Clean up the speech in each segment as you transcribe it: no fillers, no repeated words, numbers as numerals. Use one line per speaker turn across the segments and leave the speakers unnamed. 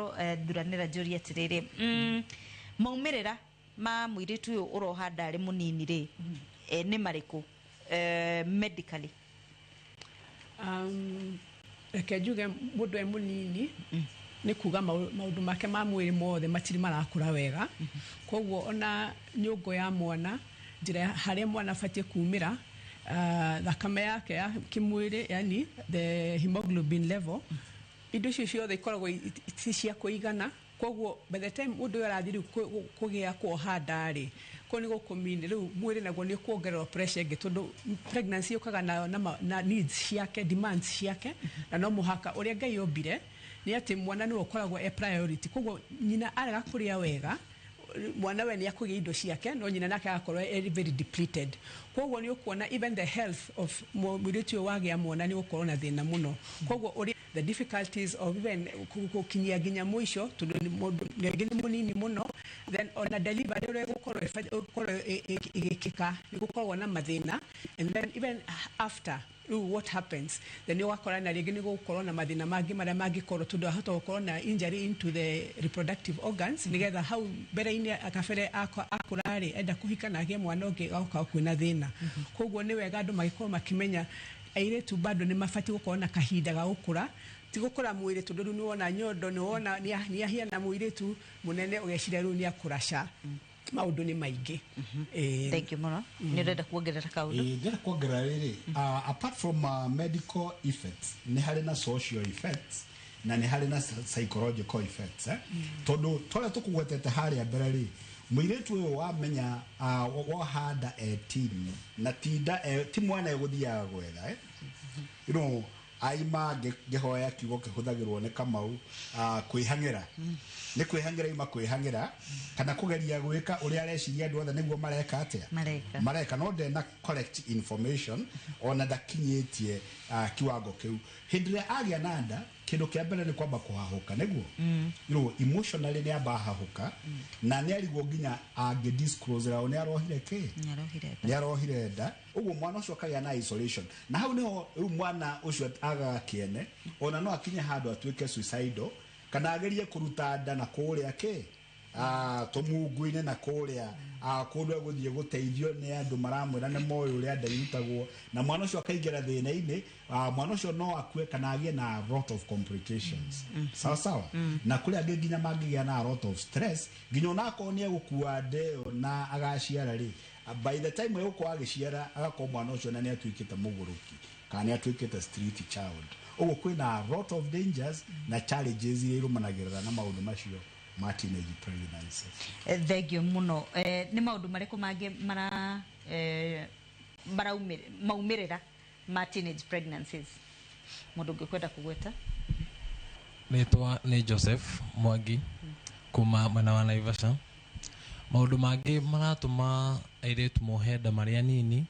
Karo Thuranĩra, njũrie atĩrĩrĩ, maumĩrĩra ma mũirĩtu ũyũ ũroha nda arĩ mũnini rĩ, nĩ marĩkũ medically?
Reke njuge, mũndũ e mũnini nĩ kuga maũndũ make ma mwĩrĩ mothe matirĩ marakũra wega. Koguo ona nyũngũ ya mwana, njĩra ya harĩa mwana abatiĩ kumĩra, thakame yake ya kĩmwĩrĩ, yani the hemoglobin level, indo icio ciothe ikoragwo ti cia kũigana. Koguo by the time mũndũ ũyũ arathiĩ rĩu kũgĩa kuoha nda rĩ, kũu nĩ gũkũmean rĩu mwĩrĩ naguo nĩ ũkuongererwo pressure ĩngĩ, tondũ pregnancy yũkaga na needs ciake, demands ciake, na no mũhaka ũrĩa Ngai ombire nĩ atĩ mwana nĩwe ũkoragwo e priority. Koguo nyina arega kũrĩa wega, mwana we nĩ akũgĩa indo ciake, no nyina nake agakorwo e very depleted. Koguo nĩ ũkuona even the health of mũirĩtu ũyũ wagĩa mwana nĩ gũkorwo na thĩna mũno. Koguo ũrĩa the difficulties of even gũkinyia nginya mũico, tondũ nĩ mũndũ rĩngĩ nĩ mũnini mũno, then ona delivery ũrĩa ĩgũkorwo ĩgĩkĩka nĩ gũkoragwo na mathĩna. And then even after rĩu, what happens then, ũgakora na rĩngĩ nĩ gũgũkorwo na mathĩna mangĩ marĩa mangĩkorwo, tondũ ahota gũkorwo na injury into the reproductive organs, nĩgetha hau mbere-inĩ kabere akũra rĩ, enda kũhika na agĩe mwana ũngĩ, gagokorwo kwĩna thĩna. Koguo nĩ wega andũ magĩkorwo makĩmenya airĩtu bado nĩ mabatiĩ gũkorwo na kahinda ga gũkũra, ti gũkũra mwĩrĩ, tondũ rĩu nĩ wona nyondo, nĩ wona nĩ ahiana mũirĩtu mũnene, ũgeciria rĩu nĩ akũra. Ca maũndũ nĩ maingĩ.
Thank you mũno. Nĩ ũrenda kuongerera kaũndũ?
Ĩĩ, ndĩrenda kuongerera rĩrĩ, apart from medical effects, nĩ harĩ na social effects na nĩ harĩ na psychological effects, eh? Tondũ twarĩa tũkũgwetete harĩa mbere rĩ, mũirĩtu ũyũ wamenya wohanda e teen na tinda ti mwana egũthiaga gwetha, eh? Aima ngĩhoya kiugo kĩhũthagĩrwo nĩ Kamau, kwĩhang'ĩra, nĩ kwĩhang'ĩra, ima kwĩhang'ĩra kana kũgeria gwĩka ũrĩa areciria andũ othe nĩguo mareka atĩa.
Mareka.
Mareka, no ndena correct information, ona ndakinyĩtie kiwango kĩu. Hĩndĩ ĩrĩa agĩa na nda, kĩndũ kĩa mbere nĩ kwamba kũhahũka, nĩguo emotionally nĩ amba ahahũka, na nĩ arigwo nginya angĩ disclose rao nĩ arohire kĩ.
Nĩarohire nda.
Nĩ arohire nda. Ũguo mwana ũcio akagĩa na isolation, na hau nĩho rĩu mwana ũcio agaga kĩene, ona no akinye handũ atuĩke suicidal kana agerie kũruta nda na kũrĩa kĩ tũmungu-inĩ na kũrĩa kũndũ egũthiĩ gũteithio nĩ andũ maramwĩra nĩ moĩ ũrĩa nda irutagwo, na mwana ũcio akaingĩra thĩna-inĩ. Mwana ũcio no akue kana agĩe na a lot of complications, sawa sawa, na kũrĩ angĩ nginya mangĩgĩa na a lot of stress, nginya onakorwo nĩ egũkua nda ĩyo na agaciara rĩ, by the time egũkorwo agĩciara, agakorwo mwana ũcio na nĩ atuĩkĩte mũgũrũki kana nĩ atuĩkĩte street child. Ũguo kwĩna a lot of dangers na challenges iria irũmanagĩrĩra na maũndũ macio ma teenage pregnancy.
Thank you mũno. Nĩ maũndũ marĩkũ mangĩ mara maumĩrĩra ma teenage pregnancies mũndũ ũngĩkwenda kũgweta?
Rĩtwa nĩ Joseph Mwangi kuma mwena wa Naivasha. Maũndũ mangĩ maratũma airĩtu mohe nda marĩ anini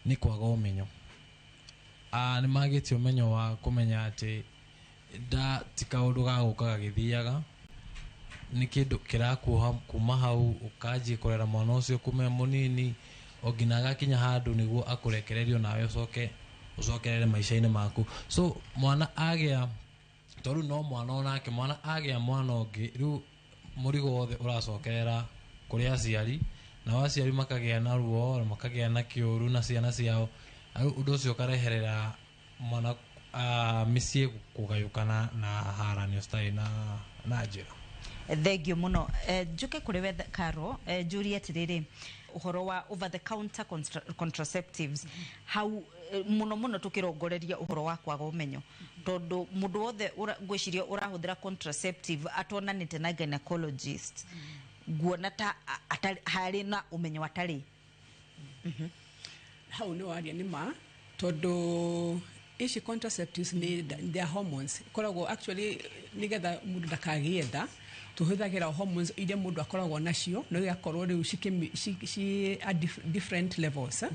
nĩ kwaga ũmenyo. Nĩ magĩte ũmenyo wa kũmenya atĩ nda ti kaũndũ ga gũka gagĩthiaga, nĩ kĩndũ kĩrakuoha kuma hau ũkanjia kũrera mwana ũcio kuma e mũnini o nginya agakinya handũ nĩguo akũrekererio nawe ũcoke ũcokerere maica-inĩ maku. So mwana agĩa, tondũ no mwana onake, mwana agĩa mwana ũngĩ, rĩu mũrigo wothe ũracokerera kũrĩ aciari, nao aciari makagĩa na ruo na makagĩa na kĩũru na ciana ciao. Rĩu ũndũ ũcio ũkareherera mwana mĩciĩ kũgayũkana na haranio citarĩ na njĩra.
Thank you mũno. Njũke kũrĩ we Caro, njũrie atĩrĩrĩ, ũhoro wa over the counter contraceptives hau, mũno mũno tũkĩrongoreria ũhoro wa kwaga ũmenyo, tondũ mũndũ wothe ngwĩciria ũrahũthĩra contraceptive atonanĩte na gynecologist, nguona ta harĩ na ũmenyo atarĩ.
Hau nĩ waria nĩ ma, tondũ ici contraceptives nĩ they are hormones ikoragwo actually nĩgetha mũndũ ndakagĩe nda. Tũhũthagĩra hormones iria mũndũ akoragwo nacio, no igakorwo rĩu ci at different levels, eh?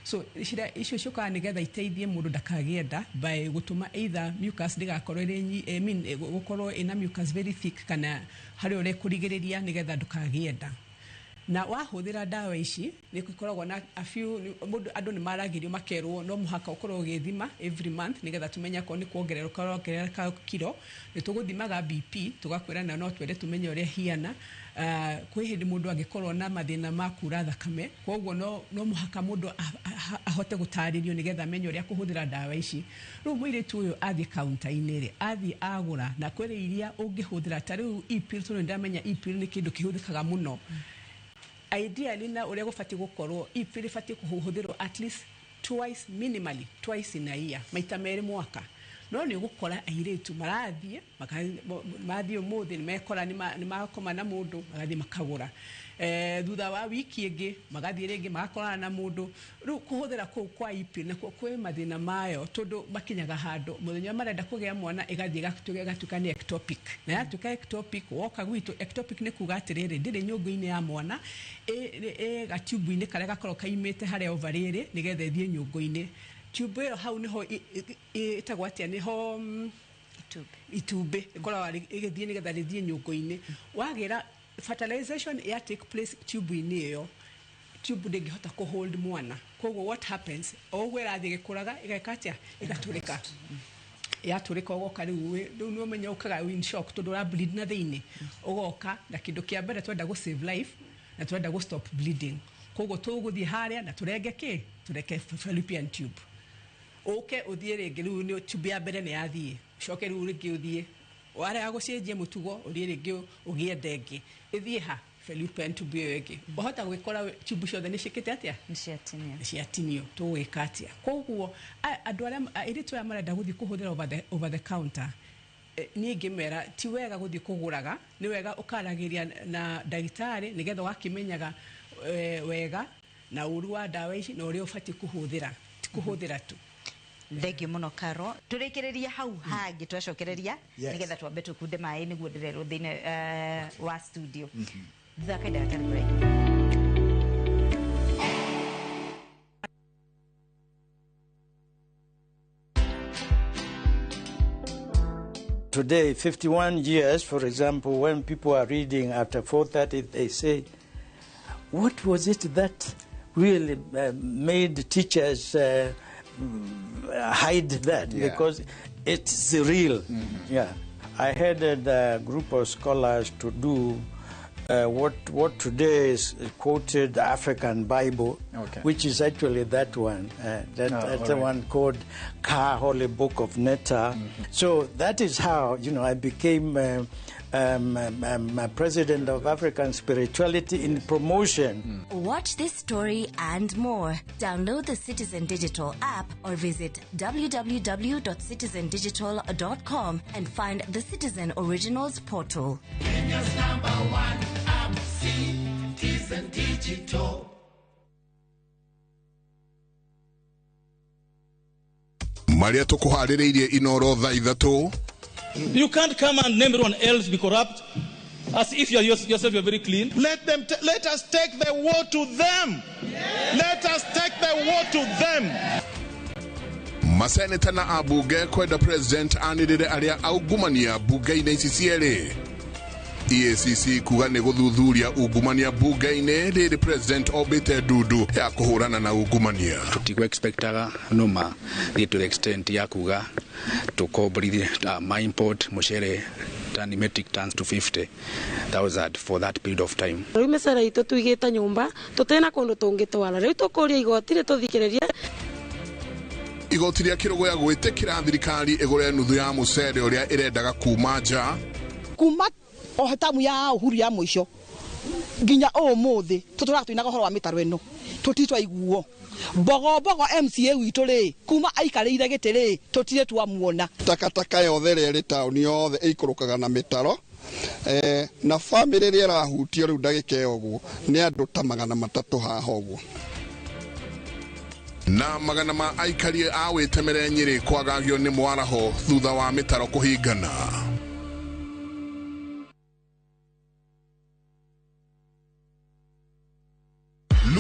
So icio ciũkaga nĩgetha iteithie mũndũ ndakagĩe nda by gũtũma either mucus ndĩgakorwo ĩrĩ I mean, gũkorwo ĩna mucus very thick, kana harĩ ũrĩa ĩkũrigĩrĩria nĩgetha ndũkagĩe nda. Na wahũthĩra ndawa ici nĩ gũkoragwo na a few mũndũ andũ nĩ maragĩrio makerwo no mũhaka ũkorwo ũgĩthima every month nĩgetha tũmenye akorwo nĩ kuongererũka ũrongerereka kiro. Nĩ tũgũthimaga BP tũgakwĩra na no twende tũmenye ũrĩa hiana. Kwĩ hĩndĩ mũndũ angĩkorwo na mathĩna ma kura thakame, koguo no mũhaka mũndũ ahote gũtarĩrio nĩgetha amenye ũrĩa kũhũthĩra ndawa ici. Rĩu mũirĩtu ũyũ athiĩ kaunta-inĩ rĩ, athiĩ agũra, na kwĩrĩ iria ũngĩhũthĩra ta rĩu e-pill, tondũ nĩndamenya e-pill nĩ kĩndũ kĩhũthĩkaga mũno. Ideally na ũrĩa gũbatiĩ gũkorwo, e-pill ĩbatiĩ kũhũthĩrwo at least twice, minimally twice in a year, maita merĩ mwaka. No nĩ ũgũkora airĩtu marathiĩ mathiĩ ũmũthĩ nĩmekora nĩmakoma na mũndũ, magathiĩ makagũra. Thutha wa wiki ĩngĩ magathiĩ rĩngĩ magakorana na mũndũ. Rĩu kũhũthĩra kũu kwa e-pill nakuo kwĩ mathĩna mayo, tondũ makinyaga handũ mũthenya ũrĩa marenda kũgĩa mwana ĩgathiĩ ĩgatuĩka nĩ ectopic. Na yatuĩka ectopic, woka gwitũ, ectopic nĩ kuga atĩrĩrĩ, ndĩrĩ nyũngũ-inĩ ya mwana, ĩ gatiubu-inĩ karĩa gakoragwo kaimĩte harĩa ovary ĩrĩ nĩgetha ĩthiĩ nyũngũ-inĩ. Tube ĩyo hau nĩho ĩtagwo atĩa, nĩho itumbĩ ĩkoragwo ĩgĩthiĩ nĩgetha rĩthiĩ nyũngũ-inĩ. Wagĩra fertilization ya take place tube-inĩ ĩyo, tube ndĩngĩhota kũ hold mwana. Koguo what happens, o ũguo ĩrathiĩ ĩgĩkũraga ĩgeka atĩa, ĩgatũrĩka. Yatũrĩka ũgoka rĩu nĩ ũmenya ũkaga in shock tondũ ũra bleed na thĩinĩ. Ũgoka na kĩndũ kĩa mbere twenda gũ save life na twenda gũ stop bleeding. Koguo tũgũthiĩ harĩa na tũrenge kĩ, tũreke fallopian tube. Ũke ũthiĩ rĩngĩ, rĩu nĩ tube ya mbere nĩ yathiĩ, ũcoke rĩu rĩngĩ ũthiĩ warega gũcenjia mũtugo, ũthiĩ rĩngĩ ũgĩende ĩngĩ ĩthiĩ ha fallopian tube ĩyo ĩngĩ. Wahota gwĩkora tube ciothe nĩ ciĩkĩte atĩa, nĩ ciatinio. Tũgwĩka atĩa? Koguo andũ arĩa airĩtu aya marenda gũthiĩ kũhũthĩra over the counter, niĩ ngĩmera ti wega gũthiĩ kũgũraga, nĩ wega ũkaragĩria na ndagĩtarĩ nĩgetha ũgakĩmenyaga wega na ũru wa ndawa ici na ũrĩa ũbatiĩ kũhũthĩra, ti kũhũthĩra tu.
Thank you mũno Caro. Tũrĩkĩrĩria hau hangĩ twacokereria nĩgetha twambe tũkunde maĩ nĩguo ndĩrerwo thĩinĩ wa studio. Thutha kahinda gatarĩ kũraihu.
Today, 51 years, for example, when people are reading after 4:30, they say, what was it that really made teachers hide that?
Yeah.
Because it's real. Yeah. I headed a group of scholars to do what today is quoted African Bible, which is actually that one. That's the one called Ka Holy Book of Netta. So that is how, you know, I became president of African Spirituality in promotion.
Watch this story and more. Download the Citizen Digital app or visit www.citizendigital.com and find the Citizen Originals portal.
Kenya's number one app, Citizen Digital.
Maria tukuharĩrĩirie Inoro thaa ithatũ.
You can't come and name everyone else be corrupt as if you are yourself you're very clean.
Let them let us take the war to them. Yeah. Let us take the war to them.
Maseneta na abunge kwenda president anĩrĩre arĩa aungumania bunge-inĩ ici cierĩ. EACC kuga nĩ gũthuthuria ungumania bunge-inĩ rĩrĩ president ombĩte ndundu ya kũhũrana na ungumania.
Tũtigũ expectaga no ma thiĩ to the extent ya kuga tũkomborithie ma import mũcere tani metric tons to 50,000 for that period of time.
Rĩu mĩcere itũ tũigĩte nyũmba tũtĩna kũndũ tũngĩtwara, rĩu tũkũria igoti rĩtũthikĩrĩrie.
Igoti rĩa Kĩrũgũya gwĩtĩkĩra thirikari ĩgũre nuthu ya mũcere ũrĩa ĩrendaga kuma nja.
Kuma o tamu ya Uhuru ya mũico nginya ũmũthĩ tũtũraga twĩnaga ũhoro wa mĩtaro ĩno tũtirĩ twaiguo. Mbogo mbogo MCA witũ rĩ kuma aikarĩire gĩtĩ rĩ tũtirĩ twamuona.
Takataka yothe ĩrĩa ĩrĩ taũni yothe ĩikũrũkaga na mĩtaro na bamĩrĩ ĩrĩa ĩrahutio rĩu ndagĩka ĩyo ũguo nĩ andũ ta 300 haha ũguo.
Na magana ma aikari a Wĩtemere Nyĩrĩ kwagagio nĩ mwaraho thutha wa mĩtaro kũhingana.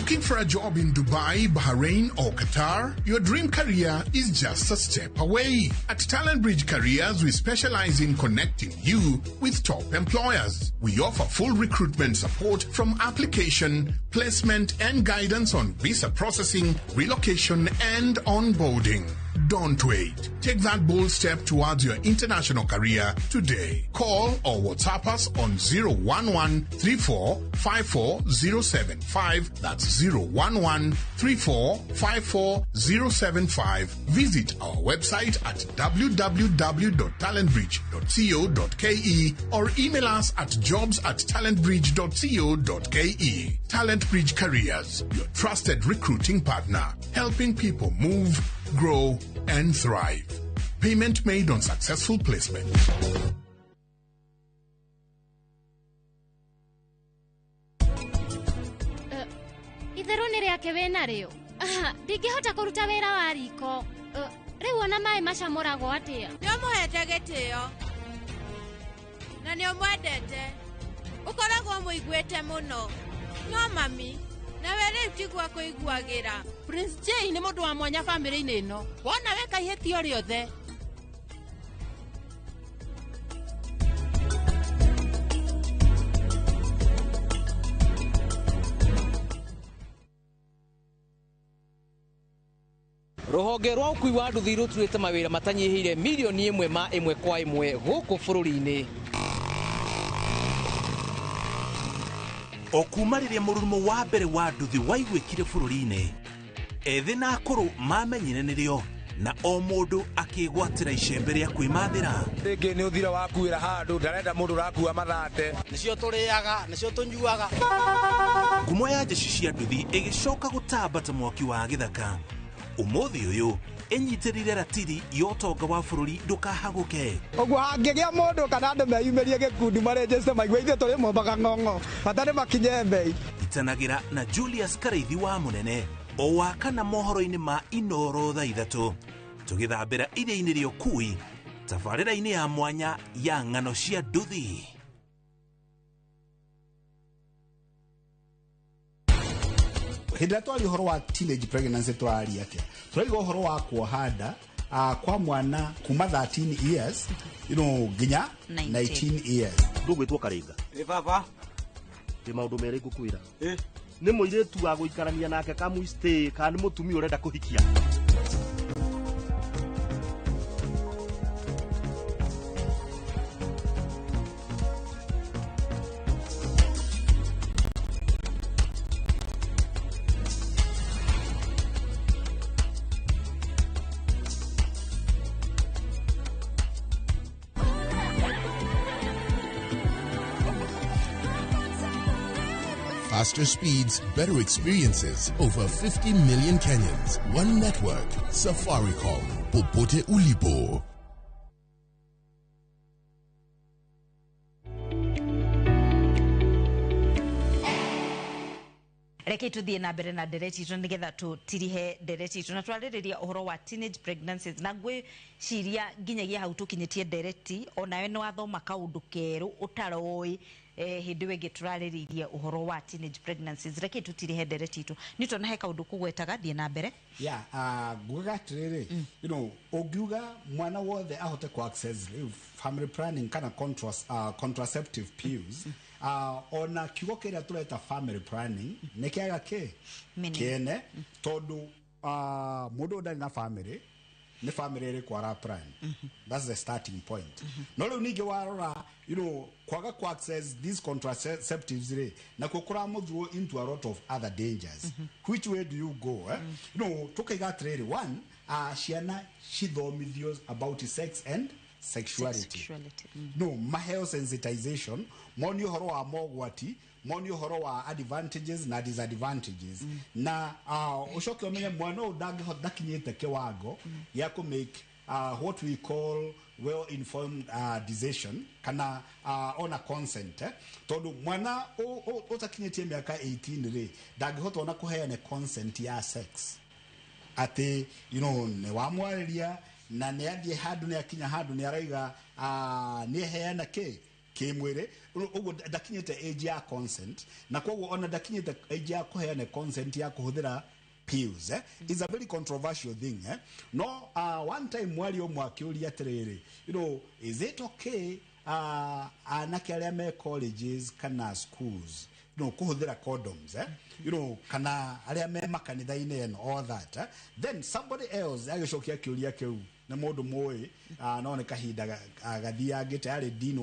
Looking for a job in Dubai, Bahrain, or Qatar? Your dream career is just a step away. At Talent Bridge Careers, we specialize in connecting you with top employers. We offer full recruitment support from application, placement, and guidance on visa processing, relocation, and onboarding. Don't wait. Take that bold step towards your international career today. Call or WhatsApp us on 011 34 54075. That's 011 34 54075. Visit our website at www.talentbridge.co.ke or email us at jobs@talentbridge.co.ke. Talent Bridge Careers, your trusted recruiting partner, helping people move, grow, and thrive. Payment made on successful placement.
Itherũ nĩ rĩake wĩnarĩo. Ndingĩhota kũruta wĩra wa riko. Rĩu ona maĩ macamũragwo atĩa?
Nĩ ũmũhete gĩtĩo na nĩ ũmwendete, ũkoragwo mũiguĩte mũno. No mami, nawe rĩu tiguo kũiguagĩra.
Prince J nĩ mũndũ wa mwanya bamĩrĩ-inĩ ĩno. Wona weka ihĩtia rĩothe.
Rũhonge rwa ũkui wa nduthi rũturĩte mawĩra matanyihĩire milioni ĩmwe ma ĩmwe kwa ĩmwe gũkũ bũrũri-inĩ.
O kuma rĩrĩa mũrurumo wa mbere wa nduthi waiguĩkire bũrũri-inĩ, ethĩ na akũrũ mamenyire nĩrĩo na o mũndũ akĩgwatĩra icembe rĩa kwĩmathĩra.
Rĩngĩ nĩ ũthira wakuĩra handũ ndarenda mũndũ ũrakua mathate.
Nĩcio tũrĩaga, nĩcio tũnyuaga.
Ngumo ya njeci cia nduthi ĩgĩcoka gũtamba ta mwaki wa gĩthaka. Ũmũthĩ ũyũ ĩnyitĩrĩire ratiri ya ũtonga wa bũrũri ndũkahagũke.
Ũguo hangĩgĩa mũndũ kana andũ meyumĩrie gĩkundi marenjeste maigue ithuĩ tũrĩ mombaga ng'ong'o bata nĩ makinye mbei.
Itanagĩra na Julius Karaithi wa Mũnene o wa kana mohoro-inĩ ma Inoro thaa 3 tũgĩthambĩra iria-inĩ rĩa ũkui tabarĩra-inĩ ya mwanya ya ng'ano cia nduthi.
Hĩndĩ ĩrĩa twaria ũhoro wa teenage pregnancy tũraria atĩa? Tũraiga ũhoro wa kuoha nda kwa mwana kuma 13 years nginya 19 years.
Ndũgwĩtwo Karinga.
Ĩ baba.
Ndĩ maũndũ merĩ ngũkwĩra. Nĩ mũirĩtu wa gũikarania nake kamũistĩ kana nĩ mũtumia ũrenda kũhikia.
Faster speeds, better experiences. Over 50 million Kenyans. One network. Safaricom. Popote ulipo.
Reke tuthie na mbere na ndereti itũ nigetha tũtirihe ndereti itũ na twarĩrĩria ũhoro wa teenage pregnancies na ngwĩciria nginyagia hau tũkinyĩtie ndereti onawe nĩ wathoma kaũndũ kerũ ũtaroĩ hĩndĩ ĩyo ĩngĩ tũrarĩrĩirie ũhoro wa teenage pregnancies. Reke tũtirihe ndereti itũ nĩ tũona he kaũndũ kũgwetaga, thiĩ na mbere.
Yeah, ngugaga atĩrĩrĩ, ũngiuga mwana wothe ahote ku access family planning kana contraceptive pills, ona kiugo kĩrĩa tũreta family planning nĩ kĩaga kĩ kĩene tondũ mũndũ ndarĩ na family nĩ family ĩrĩkũ ara plan. That's the starting point. No rĩu ningĩ warora kwaga ku access these contraceptives rĩ nakuo kũramũthrow into a lot of other dangers. Which way do you go? Tũkaiga atĩrĩrĩ, one, ciana cithomithio about sex and sexuality. No maheo sensitization, moni ũhoro wa mogwati, moni ũhoro wa advantages na disadvantages. Na ũcoke ũmenye mwana ũyũ ndakinyĩte kĩwango gĩa kũ make what we call well informed decision kana ona consent, tondũ mwana ũtakinyĩtie mĩaka 18 rĩ ndangĩhota ona kũheana consent ya sex atĩ nĩ wamwarĩria na nĩ athiĩ handũ nĩ akinya handũ nĩ araiga nĩ heana kĩ Kĩmwĩrĩ ũguo ndakinyĩte age ya consent, na koguo ona ndakinyĩte age ya kũheana consent ya kũhũthĩra pills, eh? It's a very controversial thing, eh? No one time mwario ũmwe akĩũria atĩrĩrĩ, is it okay anake arĩa me colleges kana schools kũhũthĩra condoms, eh? Kana arĩa me makanitha-inĩ and all that, eh? Then somebody else agĩcokia kĩũria kĩu nĩ mũndũ mũĩ, no nĩ kahinda gathiangĩte, arĩ dean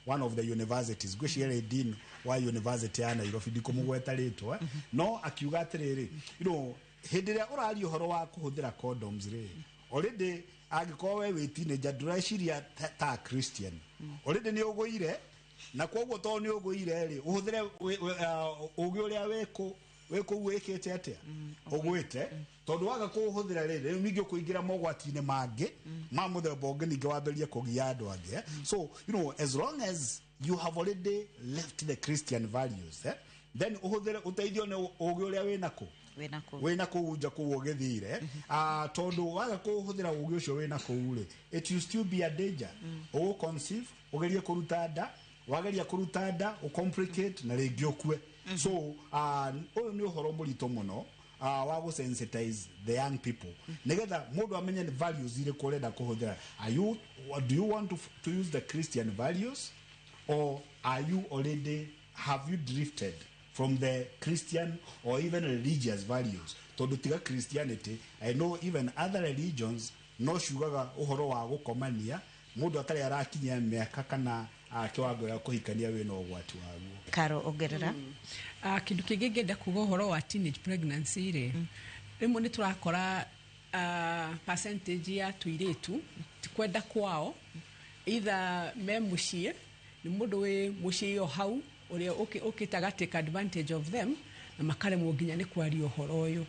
one of the universities, ngwĩciria arĩ dean wa university ya Nairobi, ndikũmũgweta rĩtwa, eh? No akiuga atĩrĩrĩ, hĩndĩ ĩrĩa ũraria ũhoro wa kũhũthĩra condoms rĩ, already angĩkorwo we wĩ teenager ndũreciria ta Christian, already nĩ ũgũire, na koguo tondũ nĩ ũgũire rĩ, ũhũthĩre ũgĩ ũrĩa wĩkũ wĩ kũu wĩkĩte atĩa ũgwĩte, tondũ waga kũũhũthĩra rĩ, rĩu ningĩ ũkũingĩra mogwati-inĩ mangĩ ma mũthemba ũngĩ, ningĩ wambĩrĩrie kũgia andũ angĩ, eh? So as long as you have already left the Christian values, eh? Then ũhũthĩre ũteithio nĩ ũgĩ ũrĩa wĩna kũ
wĩna kũ
wĩna kũu nja kũu ũgĩthire, tondũ waga kũhũthĩra ũgĩ ũcio wĩna kũu rĩ, it will still be a danger. Ũgũ conceive, ũgerie kũruta nda, wageria kũruta nda ũcomplicate na rĩngĩ ũkue. So ũyũ nĩ ũhoro mũritũ mũno wa gũ sensitize the young people, nĩgetha mũndũ amenye nĩ values irĩkũ ũrenda kũhũthĩra. Are you Do you want to use the Christian values, or are you already have you drifted from the Christian or even religious values? Tondũ tiga Christianity, I know even other religions no ciugaga ũhoro wa gũkomania mũndũ atarĩ arakinyia mĩaka kana kĩwango gĩa kũhikania wĩna ũgwati waguo.
Karo, ongerera.
Kĩndũ kĩngĩ ngĩenda kuga ũhoro wa teenage pregnancy rĩ, rĩmwe nĩ tũrakora percentage ya tũirĩtu ti kwenda kwao, either me mũciĩ nĩ mũndũ wĩ mũciĩ o hau ũrĩa ũkĩte aga take advantage of them, na makaremwo nginya nĩ kwaria ũhoro ũyũ.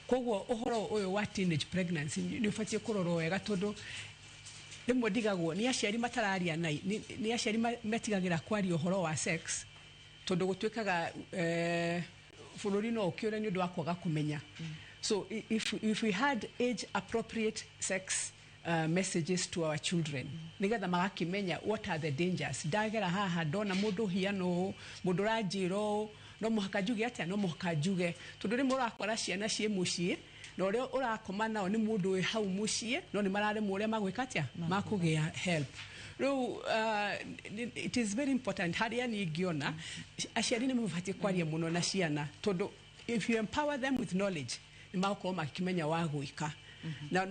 Koguo ũhoro ũyũ wa teenage pregnancy nĩ ũbatiĩ kũrorwo wega, tondũ rĩmwe ndigagwo nĩ aciari matararia na nĩ aciari metigagĩra kwaria ũhoro wa sex, tondũ gũtuĩkaga bũrũri no ũkĩũre nĩ ũndũ wa kwaga kũmenya. So if we had age appropriate sex messages to our children, nigetha magakĩmenya what are the dangers, ndagera haha ndona mũndũ hiana ũũ, mũndũ ũranjĩra ũũ, no mũhaka njuge atĩa, no mũhaka njuge, tondũ rĩmwe ũrakora ciana ciĩ mũciĩ na ũrĩa ũrakoma nao nĩ mũndũ wĩ hau mũciĩ, no nĩ mararemwo ũrĩa magwĩka atĩa, makũgĩa help. Rĩu it is very important harĩa niĩ ingĩona aciari nĩ mabatiĩ kwaria mũno na ciana, tondũ if you empower them with knowledge, nĩ magũkorwo makĩmenya wa gwĩka na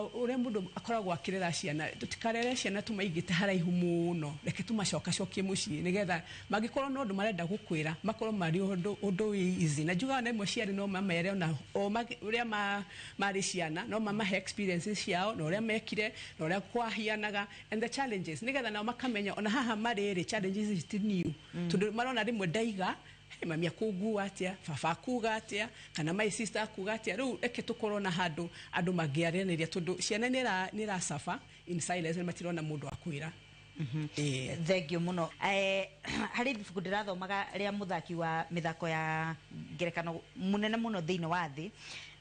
ũrĩa mũndũ akoragwo akĩrera ciana. Tũtikarere ciana tũmaigĩte haraihu mũno, reke tũmacokacokie mũciĩ, nĩgetha mangĩkorwo na ũndũ marenda gũkwĩra makorwo marĩ ũndũ wĩ easy. Na njugaga na imwe ciarĩ no mamere ona o ũrĩa marĩ ciana, no mamahe experiences ciao na ũrĩa mekire na ũrĩa kwahianaga and the challenges, nĩgetha nao makamenya ona haha marĩ rĩ, challenges ici ti new, tondũ marona rĩmwe ndaiga, "Hey, mami akũngua atĩa, baba akuga atĩa, kana my sister akuga atĩa?" Rĩu reke tũkorwo na handũ andũ mangĩaranĩria, tondũ ciana nĩ iracaba in silence, nĩ matirona mũndũ akwĩra.
Thengio mũno. Harĩ ibuku ndĩrathomaga rĩa mũthaki wa mĩthako ya ngerekano mũnene mũno thĩinĩ wa thĩ,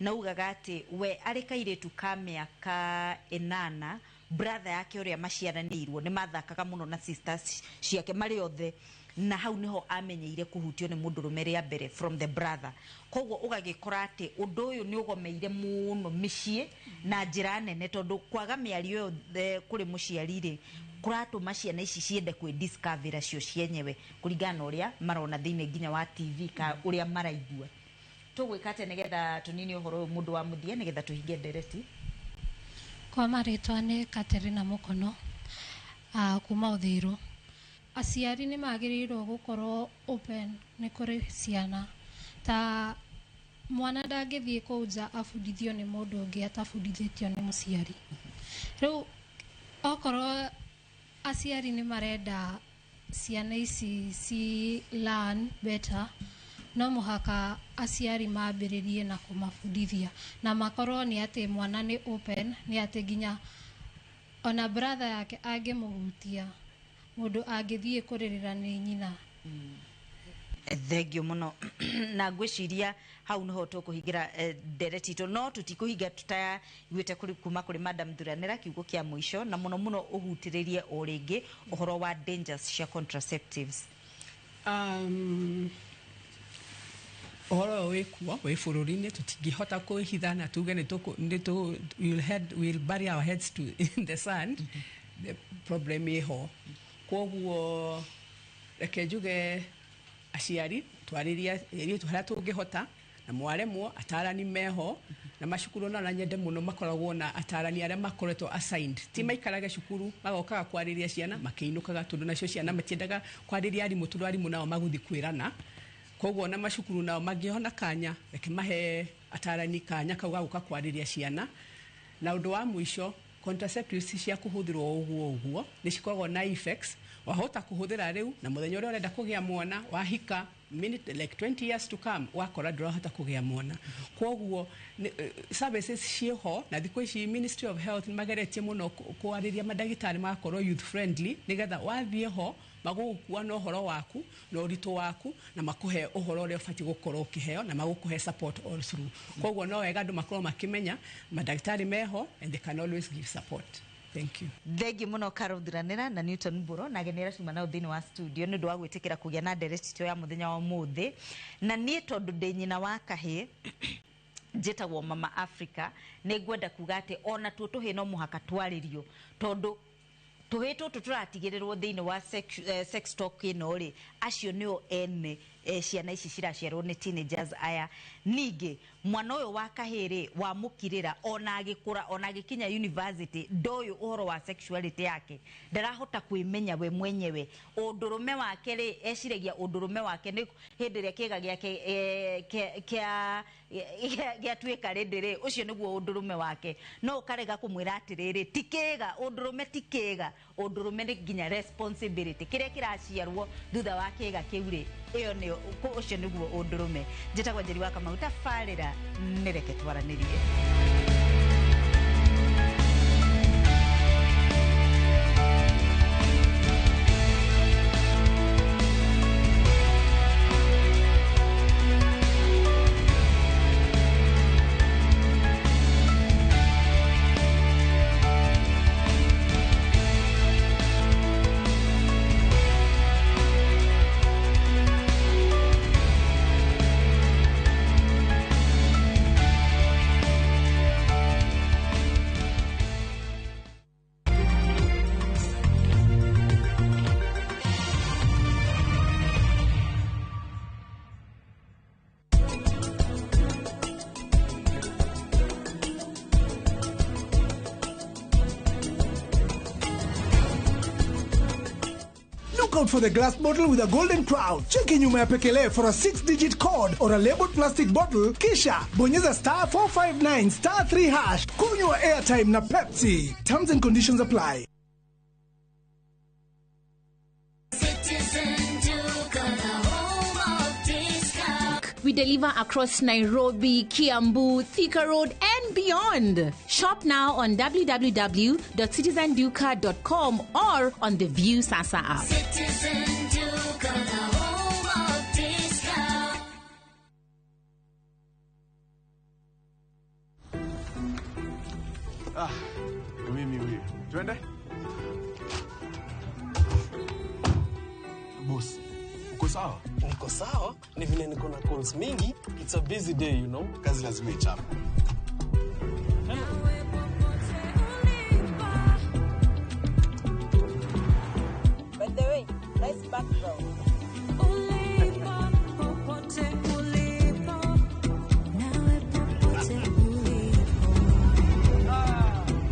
na ugaga atĩ we arĩ kairĩtu ka mĩaka 8, brother yake ũrĩa maciaranĩirwo nĩ mathakaga mũno na sisters ciake marĩ othe, na hau niho amenyeire kũhutio nĩ mũndũrũme rĩa mbere from the brother. Koguo ũgagĩkora atĩ ũndũ ũyũ nĩ ũgomeire mũno mĩciĩ na njĩra nene, tondũ kwaga mĩario ĩyo kũrĩ mũciari rĩ, kũratũma ciana ici ciende kwĩ-discover cio cienyewe kũringana na ũrĩa marona thĩinĩ nginya wa TV ka ũrĩa maraigua. Tũgwĩka atĩa nĩgetha tũnine ũhoro ũyũ, mũndũ wa mũthia, nĩgetha tũhinge ndereti?
Kwa marĩtwa nĩ Katerina Mũkono, kuma Ũthiru. Aciari nĩ magĩrĩirwo gũkorwo open nĩ kũrĩ ciana, ta mwana ndangĩthiĩ kũu nja abundithio nĩ mũndũ ũngĩ atabundithĩtio nĩ mũciari. Rĩu okorwo aciari nĩ marenda ciana ici ci learn better, no mũhaka aciari mambĩrĩrie na kũmabundithia, na makorwo nĩ atĩ mwana nĩ open, nĩ atĩ nginya ona brother yake angĩmũhutia, mũndũ angĩthiĩ kũrĩrĩra nĩ nyina.
Thengio muno. Na ngwiciria hau niho tukuhingira ndereti itũ, no tutikũhinga tutaiguĩte kuma kũrĩ Madam Thuranĩra kiugo kĩa mũico, na mũno mũno ũhutĩrĩrie o rĩngĩ ũhoro wa dangers cia contraceptives.
Ũhoro ũyũ wĩkuo wĩ bũrũri-inĩ, tũtingĩhota kwĩhitha na tuge nĩ we'll bury our heads in the sand. The problem ĩho, koguo reke njuge aciari twarĩrie airĩtu harĩa tũngĩhota, na mwaremwo atarani meho na macukuru, na nyende mũno makoragwo na atarani arĩa makoretwo assigned, ti maikarage cukuru magokaga kwarĩria ciana makĩinũkaga, tondũ nacio ciana matiendaga kwarĩria arimũ, tondũ arimũ nao magũthiĩ kwĩrana. Koguo na macukuru nao mangĩona kanya, reke mahe atarani kanya kau ga gũka kwarĩria ciana. Na ũndũ wa mũico, contraceptives cia kũhũthĩrwo ũguo ũguo nĩ cikoragwo na effects. Wahota kũhũthĩra rĩu, na mũthenya ũrĩa ũrenda kũgĩa mwana wahika, minute like 20 years to come, wakora ndũrahota kũgĩa mwana. Koguo services ciĩho, na thikũ ici Ministry of Health nĩ mageretie mũno kwarĩria mandagĩtarĩ magakorwo youth friendly, nĩgetha wathiĩ ho magũgũkua na ũhoro waku na ũritũ waku, na makũhe ũhoro ũrĩa ũbatiĩ gũkorwo ũkĩheo, na magũkũhe support all through. Koguo no wega andũ makorwo makĩmenya mandagĩtarĩ meho and they can always give support. Thank you.
Thengi muno Carol Thuranĩra na Newton Mburo na ageni arĩa tuma nao thĩinĩ wa studio nĩ ũndũ wa gwĩtĩkĩra kũgĩa na ndereti itũ ya mũthenya wa ũmũthĩ. Na niĩ tondũ ndĩ nyina wa kahĩĩ njĩtagwo Mama Africa, nĩ ngwenda kuga atĩ ona tuo tũhĩĩ no mũhaka twarĩrio, tondũ tũhĩĩ tũtũ tũratigĩrĩrwo thĩinĩ wa sex talk ĩno rĩ, acio nĩo ene ciana ici ciraciarwo nĩ teenagers aya. Ningĩ mwana ũyũ wa kahĩĩ rĩ, wamũkirĩra ona agĩkũra, ona agĩkinya university, ndoyũ ũhoro wa sexuality yake, ndarahota kwĩmenya we mwenyewe. Ũndũrũme wake rĩ, eciragia ũndũrũme wake nĩ hĩndĩ ĩrĩa kĩga gĩake gĩatuĩka rĩndĩ rĩ, ũcio nĩguo ũndũrũme wake. No ũkarega kũmwĩra atĩrĩrĩ, ti kĩga, ũndũrũme ti kĩga, ũndũrũme nĩ nginya responsibility, kĩrĩa kĩraciarwo thutha wa kĩga kĩu rĩ, ĩyo nĩyo, ũcio nĩguo ũndũrũme. Njĩtagwo Njeri wa Kamau, tabarĩra nĩ reke twaranĩrie.
Out for the glass bottle with a golden crown. Cheki nyuma ya pekele for a 6-digit code or a labeled plastic bottle, kisha bonyeza star 459 star 3 hash. Kunywa airtime na Pepsi. Terms and conditions apply.
We deliver across Nairobi, Kiambu, Thika Road, and beyond. Shop now on www.citizenduka.com or on the View Sasa app.
Citizen Duka, the home of discount.
Ah, mimi huyu. Twende? Boss, uko sawa?
Niko sawa, ni vile niko na calls mingi. It's a busy day, you know.
Kazi lazima ichape.
By the way, nice background.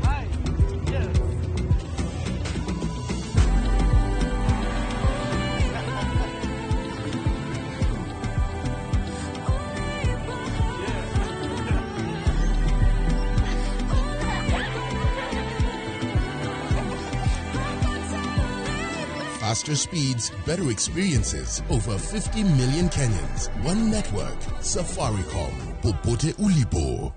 Hi. Yes.
Faster speeds, better experiences. Over 50 million Kenyans. One network. Safaricom. Popote ulipo.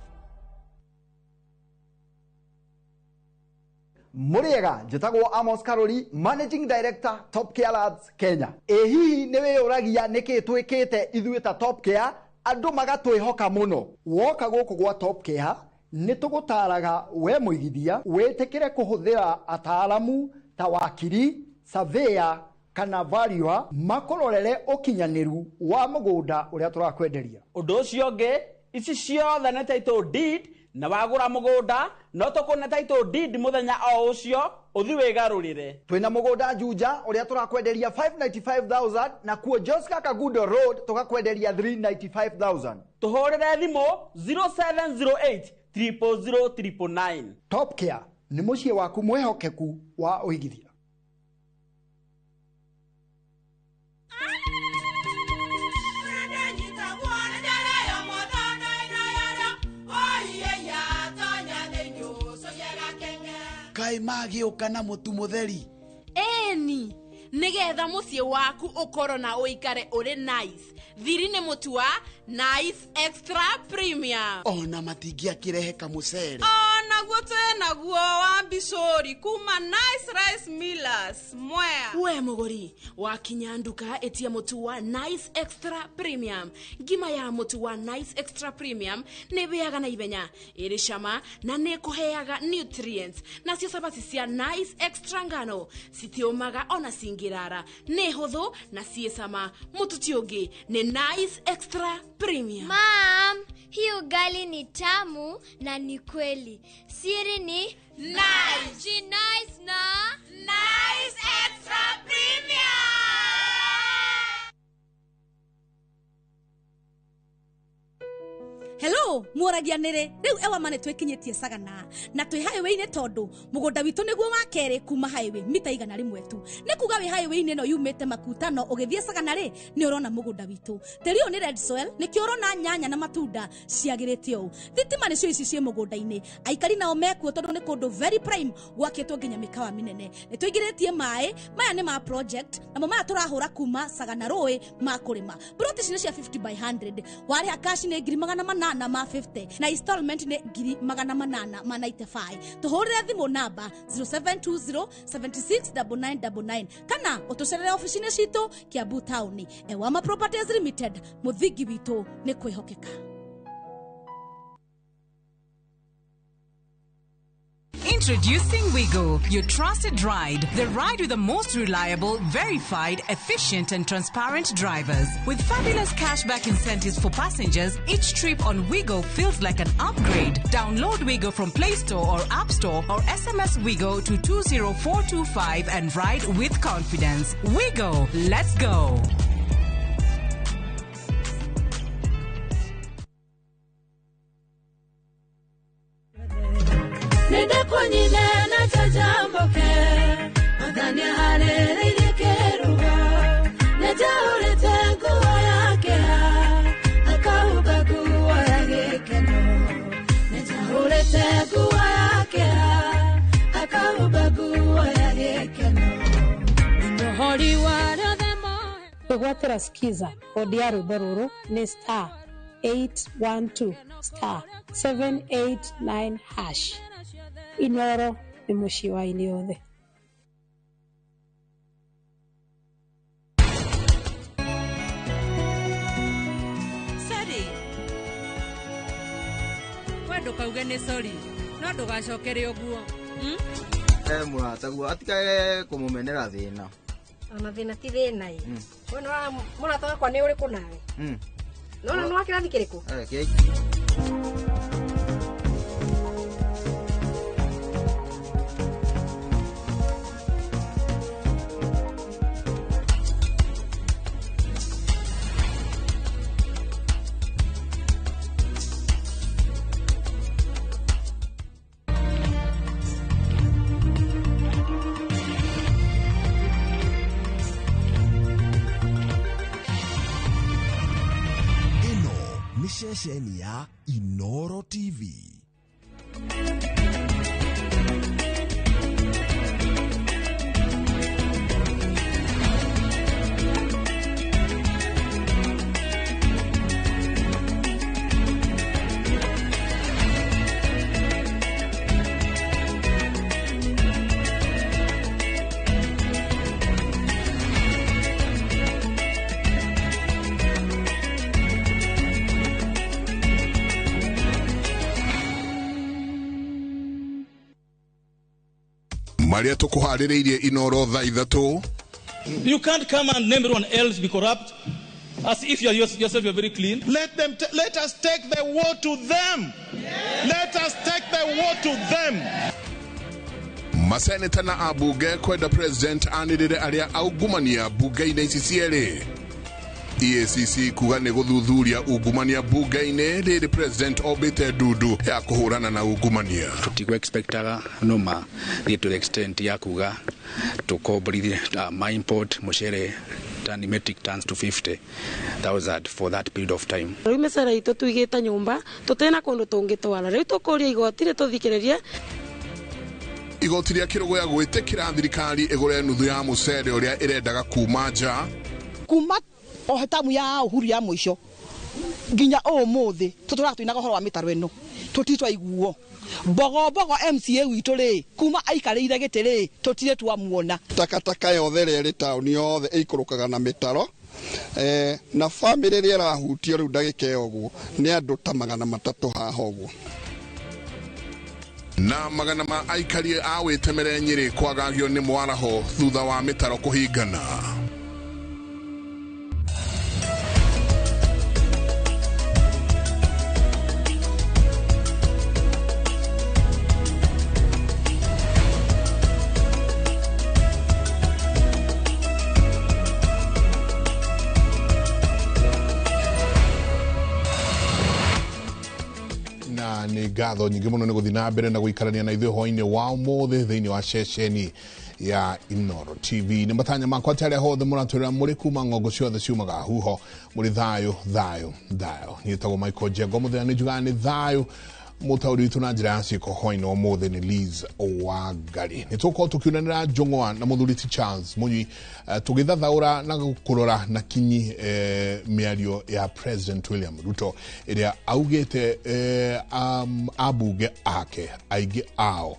Mũrĩega, njĩtagwo Amos Karori, Managing Director, Top Care Labs Kenya. Ĩ hihi nĩ wĩyũragia nĩkĩ twĩkĩte ithuĩ ta Top Care andũ magatwĩhoka mũno? Woka gũkũ gwa Top Care nĩ tũgũtaraga we mũigithia wĩtĩkĩre kũhũthĩra ataaramu ta wakiri, surveyor kana valuer makũrorere ũkinyanĩru wa mũgũnda ũrĩa tũrakwenderia.
Ũndũ ũcio ũngĩ, ici ciothe nĩ title deed, na wagũra mũgũnda no tũkũne title deed mũthenya o ũcio ũthi wĩgarũrĩre.
Twĩna mũgũnda Juja ũrĩa tũrakwenderia 595,000 na kuo Joska Kagudo Road tũgakwenderia 395,000.
Tũhũrĩre thimũ 0708 000 999.
Top Care nĩ mũciĩ waku mwĩhokeku wa ũigithia.
Kaĩ magĩũka na mũtu mũtheri?
Ĩni, nĩgetha mũciĩ waku ũkorwo na ũikare ũrĩ nice. Thiri nĩ mũtu wa Nice Extra Premium.
Ona matingĩakĩrehe kamũcere.
Onaguo twĩnaguo wa mbicũri kuma Nice Rice Millers Mwea.
We mũgũri wakinya nduka ĩtia mũtu wa Nice Extra Premium. Ngima ya mũtu wa Nice Extra Premium nĩ ĩhĩaga na ihenya, ĩrĩ cama na nĩ ĩkũheaga nutrients. Nacio cabaci cia Nice Extra ngano citiũmaga ona cingĩrara, nĩ hũthũ na ciĩ cama. Mũtu ti ũngĩ nĩ Nice Extra Premium.
Mom, hii ugali ni tamu na ni kweli. Siri ni Nice. Nice na Nice Extra Premium.
Hello, mũragia nĩrĩ rĩu ewa mane twĩkinyĩtie Sagana na twĩ highway-inĩ tondũ mũgũnda witũ nĩguo wa kerĩ kuma highway mita 100 tu. Nĩ kuga wĩ highway-inĩ ĩno yumĩte Makutano ũgĩthiĩ Sagana rĩ nĩ ũrona mũgũnda witũ. Tĩri ũyũ nĩ red soil, nĩkĩo ũrona nyanya na matunda ciagĩrĩte ũũ. Thitima nĩcio ici ciĩ mũgũnda-inĩ. Aikari nao mekuo tondũ nĩ kũndũ very prime gwakĩtwo nginya mĩkawa mĩnene. Nĩ tũingĩrĩtie maĩ, maya nĩ ma project namo maya tũrahũra kuma Sagana rũĩ ma kũrĩma. Plot ici nĩ cia 50 by 100. Warĩha cash nĩ 800 ma 50 na installment nĩ 895. Tũhũrĩre thimũ namba 0720 76 9999 kana ũtũcerere ofici-inĩ citũ Kiambu Town. Ewama Properties Limited, mũthingi witũ nĩ kwĩhokeka.
Introducing Wigo, your trusted ride. The ride with the most reliable, verified, efficient and transparent drivers. With fabulous cashback incentives for passengers, each trip on Wigo feels like an upgrade. Download Wigo from Play Store or App Store or SMS Wigo to 20425 and ride with confidence. Wigo, let's go.
Kwĩgwatĩra skiza kodi ya rwĩmbo rũrũ nĩ star 812 star 789 hash. Inoro nĩ mũciĩ wa aini othe.
Sorry. We ndũkauge nĩ sorry, no ndũgacokere ũguo.
Mũrataguo atikae kũmũmenera thĩna.
Ona thĩna ti thĩna ĩ. We nĩ mũrata wakwa nĩ ũrĩkũ nawe? Nona nĩ wa kĩrathi kĩrĩkũ?
Ceceni ya Inoro TV.
Marĩa tũkũharĩrĩirie Inoro thaa 3.
You can't come and name everyone else be corrupt as if you are yourself you are very clean.
Let us take the war to them. Let us take the war to them.
Maseneta na abunge kwenda president anĩrĩre arĩa aungumania bunge-inĩ ici cierĩ. EACC kuga nĩ gũthuthuria ungumania bunge-inĩ rĩrĩ president ombĩte ndundu ya kũhũrana na ungumania.
Tũtigũ expectaga no ma thiĩ to the extent ya kuga tũkomborithie ma import mũcere tani metric tons to 50,000 for that period of time.
Rĩu mĩcere itũ tũigĩte nyũmba tũtĩna kũndũ tũngĩtwara, rĩu tũkũria igoti rĩtũthikĩrĩrie.
Igoti rĩa Kĩrũgũya gwĩtĩkĩra thirikari ĩgũre nuthu ya mũcere ũrĩa ĩrendaga kuma nja.
Kuma o tamu ya Uhuru ya mũico nginya ũmũthĩ tũtũraga twĩnaga ũhoro wa mĩtaro ĩno tũtirĩ twaiguo. Mbogo mbogo MCA witũ rĩ kuma aikarĩire gĩtĩ rĩ tũtirĩ twamuona.
Takataka yothe ĩrĩa ĩrĩ taũni yothe ĩikũrũkaga na mĩtaro na bamĩrĩ ĩrĩa ĩrahutio rĩu ndagĩka ĩyo ũguo nĩ andũ ta 300 haha ũguo.
Na magana ma aikari a wĩtemere Nyĩrĩ kwagagio nĩ mwaraho thutha wa mĩtaro kũhingana. Nĩ ngatho nyingĩ mũno nĩ gũthiĩ na mbere na gũikarania na ithuĩ hwainĩ wa ũmũthĩ thĩinĩ wa ceceni ya Inoro TV. Nĩ matanya makwa atĩ arĩa hothe mũratwĩrĩra mũrĩ kuma ng'ongo ciothe ciumaga huho mũrĩ thayũ thayũ thayũ. Niĩ njĩtagwo Michael Njengo, mũthenya nĩ njugaga nĩ thayũ. Mũtaũri witũ na njĩra ya ciĩko hwainĩ wa ũmũthĩ nĩ Liz Wangari. Nĩ tũgũkorwo tũkiunanĩra njũng'wa na mũthuri ti Charles Mũnyui, tũgĩthathaũra na kũrora na kinyi mĩario ya President William Ruto ĩrĩa augĩte ambunge ake aingĩ ao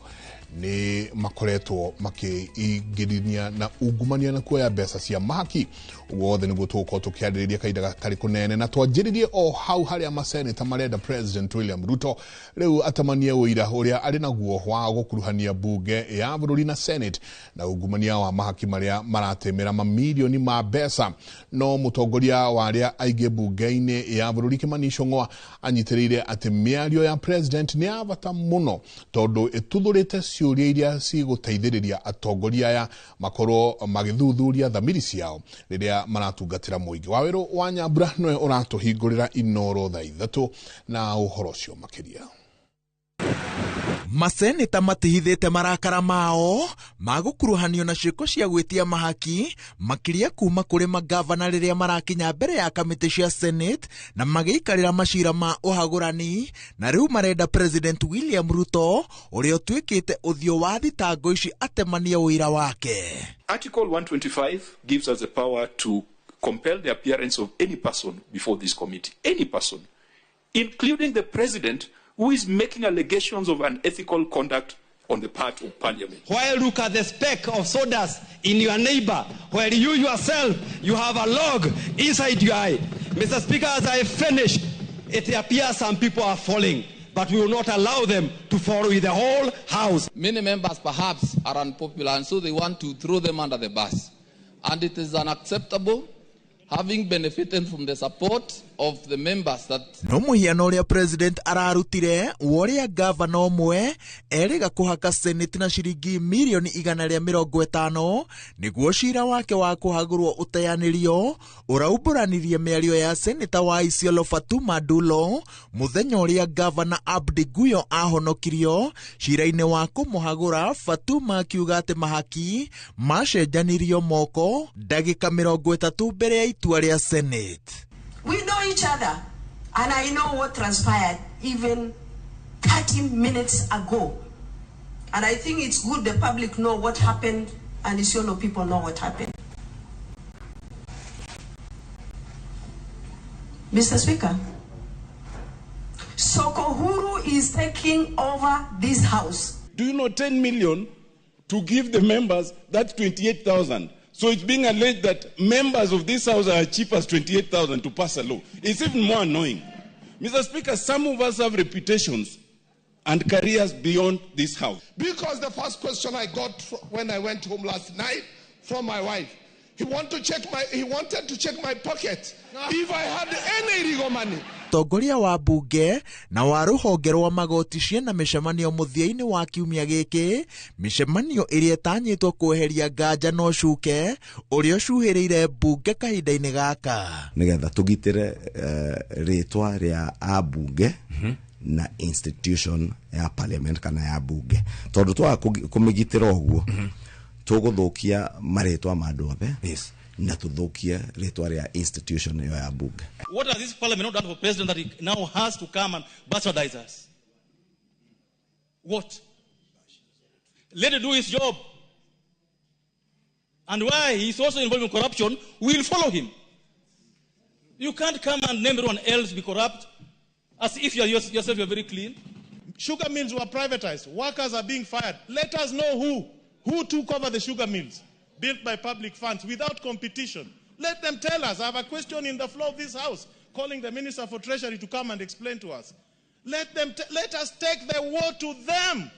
nĩ makoretwo makĩingĩrania na ungumania na kuoya mbeca cia mahaki. Wothe nĩguo tũgũkorwo tũkĩarĩrĩria kahinda gatarĩ kũnene, na twanjĩrĩrie o hau harĩa maseneta marenda President William Ruto rĩu atamanie ũira ũrĩa arĩ naguo wa gũkuruhania bunge ya bũrũri na Senate na ungumania wa mahaki marĩa maratemera mamirioni ma mbeca. No mũtongoria wa arĩa aingĩ bunge-inĩ ya bũrũri Kimani Ichung'wa anyitĩrĩire atĩ mĩario ya president nĩ ya bata mũno tondũ ĩtuthũrĩte ciũria iria cigũteithĩrĩria atongoria aya makorwo magĩthuthuria thamiri ciao rĩrĩa maratungatĩra mũingĩ. Wawerũ wa Nyambura nĩwe ũratũhingũrĩra Inoro thaa 3 na ũhoro ũcio makĩria.
Maseneta matihithĩte marakara mao magũkuruhanio na ciĩko cia gwĩtia mahaki makĩria kuma kũrĩ magavana rĩrĩa marakinya mbere ya kamĩtĩ cia Senate na magĩikarĩra macira ma ũhagũrani, na rĩu marenda President William Ruto ũrĩa ũtuĩkĩte ũthiũ wa thitango ici atemanie ũira wake.
Article 125 gives us the power to compel the appearance of any person before this committee, any person, including the president who is making allegations of unethical conduct on the part of parliament.
Why look at the speck of sawdust in your neighbor, while you yourself, you have a log inside your eye? Mr. Speaker, as I finish, it appears some people are falling, but we will not allow them to fall with the whole house.
Many members perhaps are unpopular, and so they want to throw them under the bus. And it is unacceptable, having benefited from the support of the members that...
No mũhiano ũrĩa president ararutire wa ũrĩa gavana ũmwe erĩga kũhaka Senate na ciringi mirioni 150 nĩguo cira wake wa kũhagũrwo ũteanĩrio ũraumbũranirie mĩario ya seneta wa Isiolo Fatuma Dulo mũthenya ũrĩa gavana Abdi Guyo ahonokirio cira-inĩ wa kũmũhagũra. Fatuma akiuga atĩ mahaki macenjanirio moko ndagĩka 30 mbere ya itua rĩa Senate.
We know each other, and I know what transpired even 30 minutes ago. And I think it's good the public know what happened, and Isiolo people know what happened. Mr. Speaker, Sokohuru is taking over this house.
Do you know 10 million to give the members that 28,000? So it's being alleged that members of this house are cheap as 28,000 to pass a law. It's even more annoying. Mr. Speaker, some of us have reputations and careers beyond this house.
Because the first question I got when I went home last night from my wife, he wanted to check my pocket if I had any illegal money.
Tongoria wa bunge na wa ruhonge rwa magoti ciena mĩcemanio mũthia-inĩ wa kiumia gĩkĩ, mĩcemanio ĩrĩa ĩtanyĩtwo kweheria nganja na ũcuke ũrĩa ũcuhĩrĩire bunge kahinda-inĩ gaka,
nigetha tũgitĩre rĩtwa rĩa ambunge na institution ya parliament kana ya bunge, tondu twaga kũmĩgitĩra ũguo tũgũthũkia marĩtwa ma andũ othe na tuthukie rĩtwa rĩa institution ĩyo ya bunge.
What has this parliament not done for president that he now has to come and bastardize us? What? Let him do his job. And why he is also involved in corruption, we will follow him. You can't come and name everyone else be corrupt as if you are yourself you are very clean.
Sugar mills were privatized. Workers are being fired. Let us know who took over the sugar mills built by public funds without competition. Let them tell us. I have a question in the floor of this house calling the Minister for Treasury to come and explain to us. Let us take the war to them.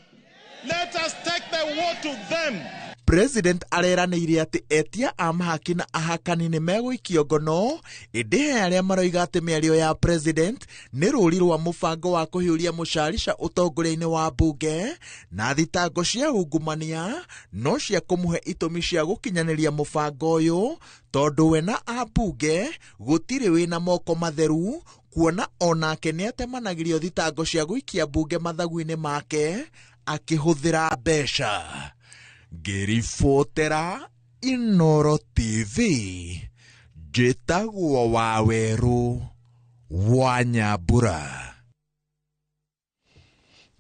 Let us take the war to them.
President areranĩire atĩ etia a mahaki na ahakani nĩ megũikio ngono, ĩndĩ he arĩa maroiga atĩ mĩario ya president nĩ rũri rwa mũbango wa kũhiũria mũcarica ũtongoria-inĩ wa bunge na thitango cia ungumania no cia kũmũhe itũmi cia gũkinyanĩria mũbango ũyũ, tondũ we na ambunge gũtirĩ wĩna moko matheru, kuona onake nĩatemanagĩrio thitango cia gũikia bunge mathagu-inĩ make akĩhũthĩra mbeca. Ngĩribotera Inoro TV, njĩtagwo Wawerũ wa Nyambura.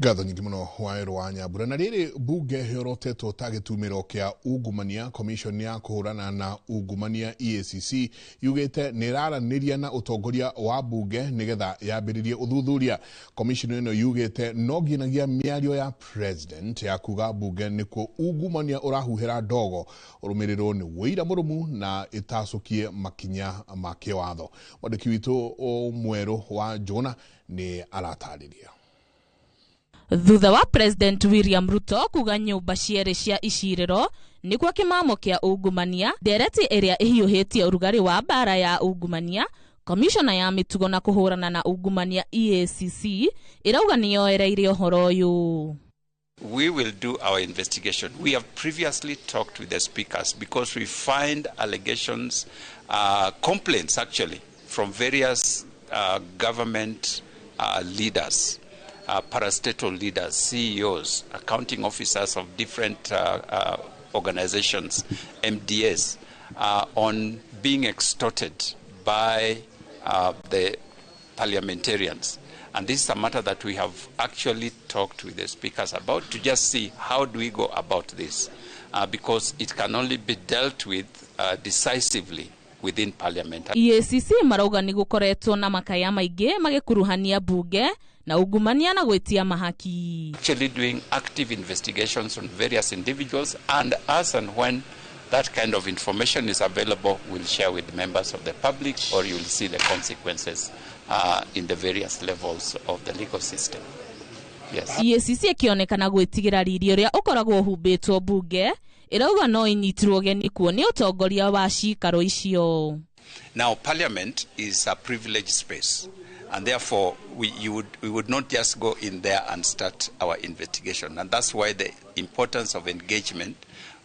Ngatho nyingĩ mũno Wawerũ wa Nyambura. Na rĩrĩ bunge yorotetwo ta gĩtumĩro kĩa ungumania, commission ya kũhũrana na ungumania EACC yugĩte nĩ ĩraranĩria na ũtongoria wa bunge nĩgetha yambĩrĩrie ũthuthuria. Commission ĩno yugĩte no nginyagia mĩario ya president ya kuga bunge nĩkuo ungumania ũrahuhĩra ndogo ũrũmĩrĩrwo nĩ wũira mũrũmu na ĩtacũkie makinya ma kĩwatho. Mwandĩki witũ Mwerũ wa Njũgũna nĩ aratarĩria.
Thutha wa President William Ruto kuga nyũmba cierĩ cia icirĩro nĩkuo kĩmamo kĩa ungumania, ndereti ĩrĩa ĩhiũhĩtie ũrugarĩ wa mbara ya ungumania, Komishona ya mĩtugo na kũhũrana na ungumania EACC ĩrauga nĩyoereire ũhoro ũyũ.
We will do our investigation. We have previously talked with the speakers because we find allegations, complaints actually, from various government leaders, parastatal leaders, CEOs, accounting officers of different organizations, MDS, on being extorted by the parliamentarians. And this is a matter that we have actually talked with the speakers about to just see how do we go about this, because it can only be dealt with decisively within parliament.
EACC marauga nĩ gũkoretwo na makaya maingĩ magĩkuruhania bunge na ungumania na gwĩtia mahaki.
Actually doing active investigations on various individuals, and as and when that kind of information is available, we'll share with members of the public, or you'll see the consequences in the various levels of the legal system. Yes.
EACC ĩkĩonekana gwĩtigĩra riri ũrĩa ũkoragwo ũhumbĩtwo bunge, ĩrauga no ĩnyitirwo ũgeni kuo nĩ ũtongoria wa cikaro icio.
Now, parliament is a privileged space, and therefore we would not just go in there and start our investigation. And that's why the importance of engagement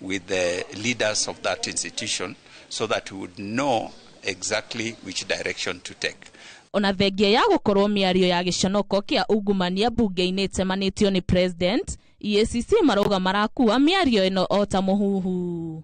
with the leaders of that institution, so that we would know exactly which direction to take.
Ona thengia ya gũkorwo mĩario ya gĩconoko kĩa ungumania bunge-inĩ ĩtemanĩtio nĩ president, EACC marauga marakua mĩario ĩno o ta mũhuhu.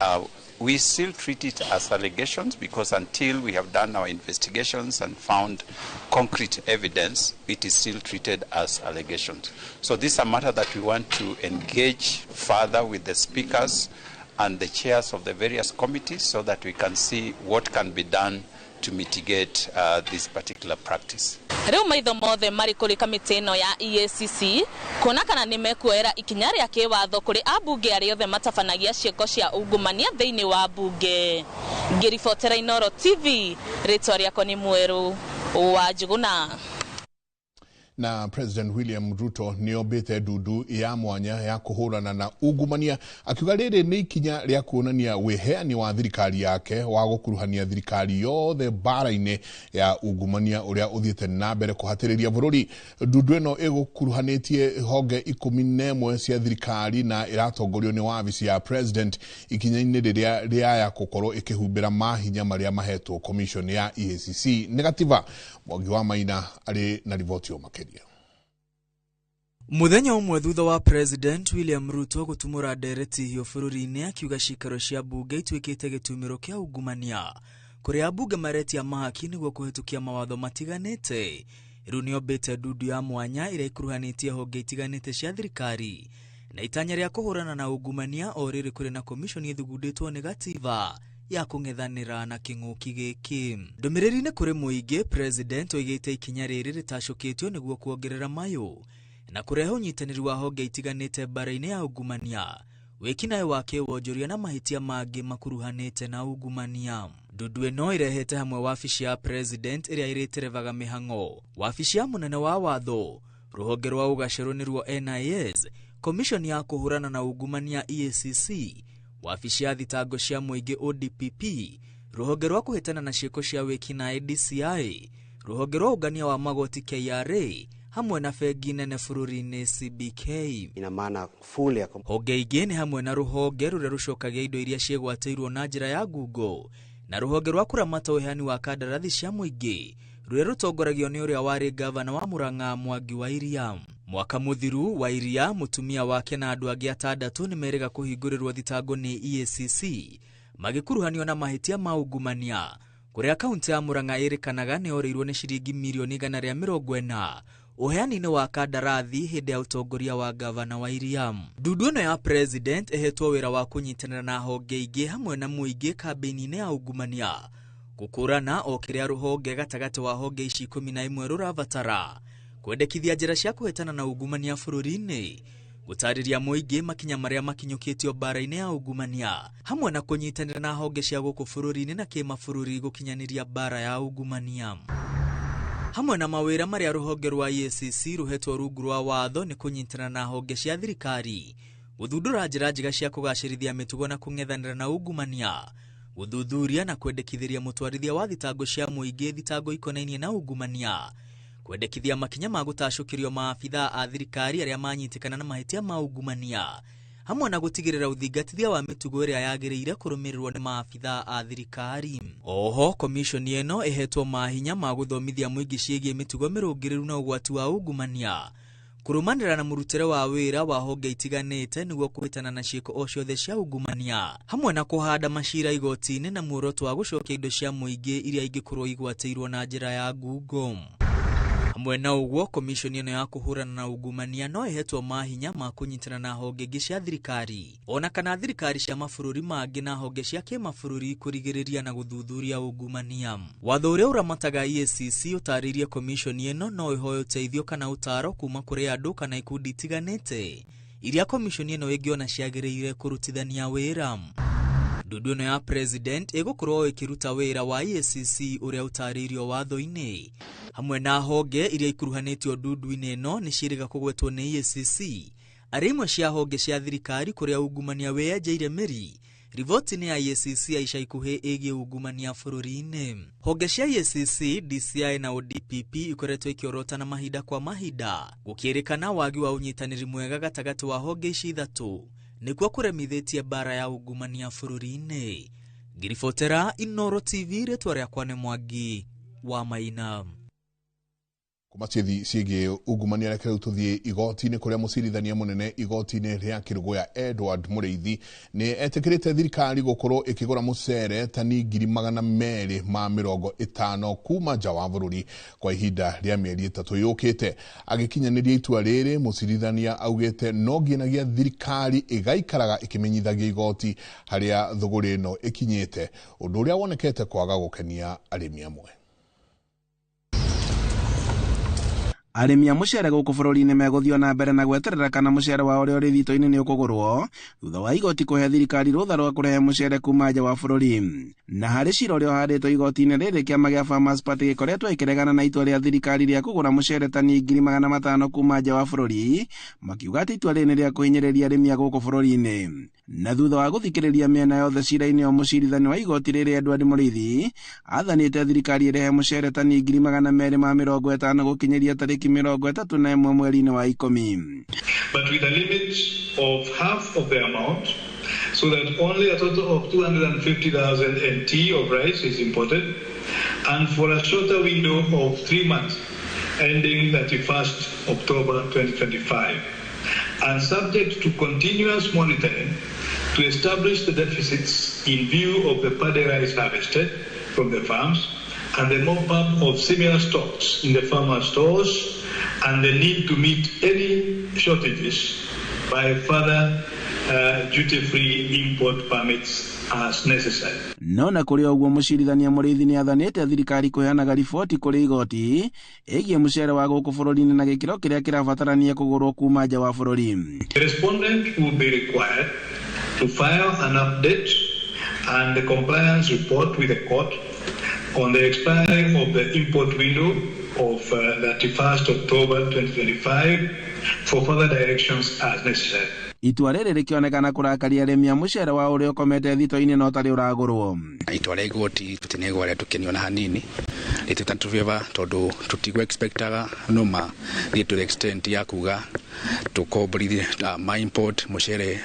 We still treat it as allegations because until we have done our investigations and found concrete evidence, it is still treated as allegations. So this is a matter that we want to engage further with the speakers and the chairs of the various committees so that we can see what can be done to mitigate this particular practice.
Rĩu maitho mothe marĩ kũrĩ kamĩtĩ ĩno ya EACC kuona kana nĩ mekuoera ikinya rĩa kĩwatho kũrĩ ambunge arĩa othe matabanagia ciĩko cia ungumania thĩinĩ wa bunge. Ngĩribotera Inoro TV, rĩtwa rĩakwa nĩ Mwerũ wa Njũgũna.
Na President William Ruto nĩ ombĩte ndundu ya mwanya ya kũhũrana na ungumania, akiuga rĩrĩ nĩ ikinya rĩa kuonania wĩheani wa thirikari yake wa gũkuruhania thirikari yothe mbara-inĩ ya ungumania ũrĩa ũthiĩte na mbere kũhatĩrĩria bũrũri. Ndundu ĩno ĩgũkuruhanĩtie honge 11 cia thirikari na ĩratongorio nĩ wabici ya President ikinya-inĩ rĩrĩa rĩaya gũkorwo ĩkĩhumbĩra mahinya marĩa mahetwo commission ya EACC. Nĩ Gativa Mwangi wa Maina arĩ na riboti makĩria.
Muthenya ũmwe thutha wa President William Ruto gũtumũra ndereti hiũ bũrũri-inĩ akiuga cikaro cia mbunge ituĩkĩte gĩtumĩro kĩa ungumania kũrĩa ambunge maretia mahaki nĩguo kũhĩtũkia mawatho matiganĩte. Rĩu nĩombĩte ndundu ya mwanya ĩrĩa ĩkuruhanĩtie honge itiganĩte cia thirikari na itanya rĩa kũhũrana na ungumania o rĩrĩ kũrĩ na komishoni ĩthugundĩtwo nĩ gatiba ya kũng'ethanĩra na kĩng'ũki gĩkĩ. Ndũmĩrĩri-inĩ kũrĩ mũingĩ, President oigĩte ikinya rĩrĩ rĩtacũkĩtio nĩguo kuongerera mayũ na kũrehe ũnyitanĩri wa honge itiganĩte mbara-inĩ ya ungumania, wĩkinaĩ wa kĩwonjoria na mahĩtia mangĩ makuruhanĩte na ungumania. Ndundu ĩno ĩrehete hamwe wabici ya President ĩrĩa ĩrĩterebaga mĩhang'o, wabici ya mũnene wa watho, rũhonge rwa ũgacerũ nĩruo NIS, komishoni ya kũhũrana na ungumania EACC, wabici ya thitango cia mũingĩ ODPP, rũhonge rwa kũhĩtana na ciĩko cia wĩkinaĩ DCI, rũhonge rwa ũngania wa magoti KRA, hamwe na bengi nene bũrũri-inĩ CBK.
Ina maana full ya
honge ingĩ nĩ hamwe na rũhonge rũrĩa rũcokagia indo iria ciĩgwatĩirwo na njĩra ya ngungo na rũhonge rwa kũramata ũheani wa kandarathi cia mũingĩ rũrĩa rũtongoragio nĩ ũrĩa warĩ gavana wa Murang'a Mwangi wa Iria. Mwaka mũthiru wa Iria, mũtumia wake na andũ angĩ atandatũ nĩ merĩga kũhingũrĩrwo thitango nĩ EACC magĩkuruhanio na mahĩtia ma ungumania kũrĩa kaunti ya Murang'a ĩrĩkanaga nĩ orĩirwo nĩ ciringi mirioni 140 ũheani-inĩ wa kandarathi hĩndĩ ya ũtongoria wa gavana wa Iria. Ndundu ĩno ya President ĩhetwo wĩra wa kũnyitanĩra na honge ingĩ hamwe na mũingĩ kambĩini-inĩ ya ungumania gũkũrana o kĩrĩa rũhonge gatagatĩ wa honge ici 11 rũrabatara, kwendekithia njĩra cia kũhĩtana na ungumania bũrũri-inĩ, gũtarĩria mũingĩ makinya marĩa makinyũkĩtio mbara-inĩ ya ungumania hamwe na kũnyitanĩra na honge cia gũkũ bũrũri-inĩ na kĩmabũrũri gũkinyanĩria mbara ya ungumania. Hamwe na mawĩra marĩa rũhonge rwa EACC rũhetwo rungu rwa watho nĩ kũnyitana na honge cia thirikari, gũthundũra njĩra njega cia kũgacĩrithia mĩtugo na kũng'ethanĩra na ungumania, gũthuthuria na kwendekithĩria mũtwarithia wa thitango cia mũingĩ thitango ikonainie na ungumania, kwendekithia makinya ma gũtacũkĩrio maabithaa a thirikari arĩa manyitĩkana na mahĩtia ma ungumania, hamwe na gũtigĩrĩra ũthingatithia wa mĩtugo ĩrĩa yagĩrĩire kũrũmĩrĩrwo nĩ maabithaa a thirikari. Oho, komishoni ĩno ĩhetwo mahinya ma gũthomithia mũingĩ ciĩgiĩ mĩtugo mĩrũngĩrĩru na ũgwati wa ungumania, kũrũmanĩra na mũrutĩre wa wĩra wa honge itiganĩte nĩguo kũhĩtana na ciĩko o ciothe cia ungumania, hamwe na kũhanda macira igoti-inĩ na muoroto wa gũcokia indo cia mũingĩ iria ingĩkorwo igwatĩirwo na njĩra ya ngungo. Hamwe na ũguo, komishoni ĩno ya kũhũrana na ungumania no ĩhetwo mahinya ma kũnyitana na honge ingĩ cia thirikari ona kana thirikari cia mabũrũri mangĩ na honge cia kĩmabũrũri kũrigĩrĩria na gũthuthuria ungumania. Watho ũrĩa ũramataga EACC ũtarĩirie komishoni ĩno no ĩhoe ũteithio kana ũtaaro kuma kũrĩ andũ kana ikundi itiganĩte iria komishoni ĩno ĩngĩona ciagĩrĩire kũrutithania wĩra. Ndundu ĩno ya President ĩgũkorwo ĩkĩruta wĩra wa EACC ũrĩa ũtarĩirio watho-inĩ. Hamwe na honge iria ikuruhanĩtio ndundu-inĩ ĩno nĩ ciĩrĩga kũgwetwo nĩ EACC arĩ imwe cia honge cia thirikari kũrĩa ungumania wĩyenjeire mĩri. Riboti-inĩ ya EACC ya ica ikuhĩ ĩgiĩ ungumania bũrũri-inĩ, honge cia EACC, DCI na ODPP ikoretwo ikĩorotana mahinda kwa mahinda gũkĩrĩkana wagi wa ũnyitanĩri mwega gatagatĩ wa honge ici ithatũ nĩkuo kũremithĩtie mbara ya ungumania bũrũri-inĩ. Ngiribotera Inooro TV, rĩtwa rĩakwa nĩ Mwangi wa Maina.
Kuma ciĩgiĩ ungumania, reke rĩu tũthiĩ igoti-inĩ kũrĩa mũcirithania mũnene igoti-inĩ rĩa Kĩrũgũya Edward Mũrĩithi nĩ etĩkĩrĩte thirikari gũkorwo ĩkĩgũra mũcere tani 250,000 kuma nja wa bũrũri kwa ihinda rĩa mĩeri 3 yũkĩte. Agĩkinyanĩria itua rĩrĩ, mũcirithania augĩte no nginyagia thirikari ĩgaikaraga ĩkĩmenyithagia igoti harĩa thũgũrĩ ĩno ĩkinyĩte, ũndũ ũrĩa wonekete kwaga gũkenia arĩmi amwe.
Arĩmi a mũcere gũkũ bũrũri-inĩ megũthiĩ na mbere na gweterera kana mũcere wao ũrĩa ũrĩ thito-inĩ nĩ ũkũgũrwo thutha wa igoti kũhe thirikari rũtha rwa kũrehe mũcere kuma nja wa bũrũri. Na harĩ cira ũrĩa ũhandĩtwo igoti-inĩ rĩrĩ, kĩama gĩa Farmers Party gĩkoretwo ĩkĩregana na itua rĩa thirikari rĩa kũgũra mũcere tani 500,000 kuma nja wa bũrũri, makiuga atĩ itua rĩrĩ nĩ rĩa kũhinyĩrĩria arĩmi a gũkũ bũrũri-inĩ. Na thutha wa gũthikĩrĩria mĩena yothe cira-inĩ ũyũ, mũcirithania wa igoti rĩrĩ Edward Mũrĩithi athanĩte thirikari ĩrehe mũcere tani 250,000 gũkinyĩria tarĩki 31 mweri-inĩ wa 10.
But with a limit of half of the amount, so that only a total of 250,000 NT of rice is imported, and for a shorter window of 3 months, ending 31st October 2025, and subject to continuous monitoring to establish the deficits in view of the paddy rice harvested from the farms and the mop-up of similar stocks in the farmer stores and the need to meet any shortages by further duty-free import permits as necessary.
No na kũrĩ ũguo, mũcirithania Mũrĩithi nĩ athanĩte thirikari kũheanaga riboti kũrĩ igoti ĩgiĩ mũcere wa gũkũ bũrũri-inĩ na gĩkĩro kĩrĩa kĩrabatarania kũgũrwo kuma nja wa bũrũri.
The respondent will be required to file an update and the compliance report with the court on the expiry of the import window of 31st October 2025 for further directions as necessary.
Itua rĩrĩ rĩkĩonekana kũrakaria arĩmi a mũcere wa ũrĩa ũkomete thito-inĩ no tarĩ ũragũrwo.
Itua rĩa igoti tũtinegwa rĩa tũkenio na hanini rĩtĩtatũbĩva tondũ tũtigũ expectaga no ma thiĩ to the extent ya kuga tũkomborithie ma import mũcere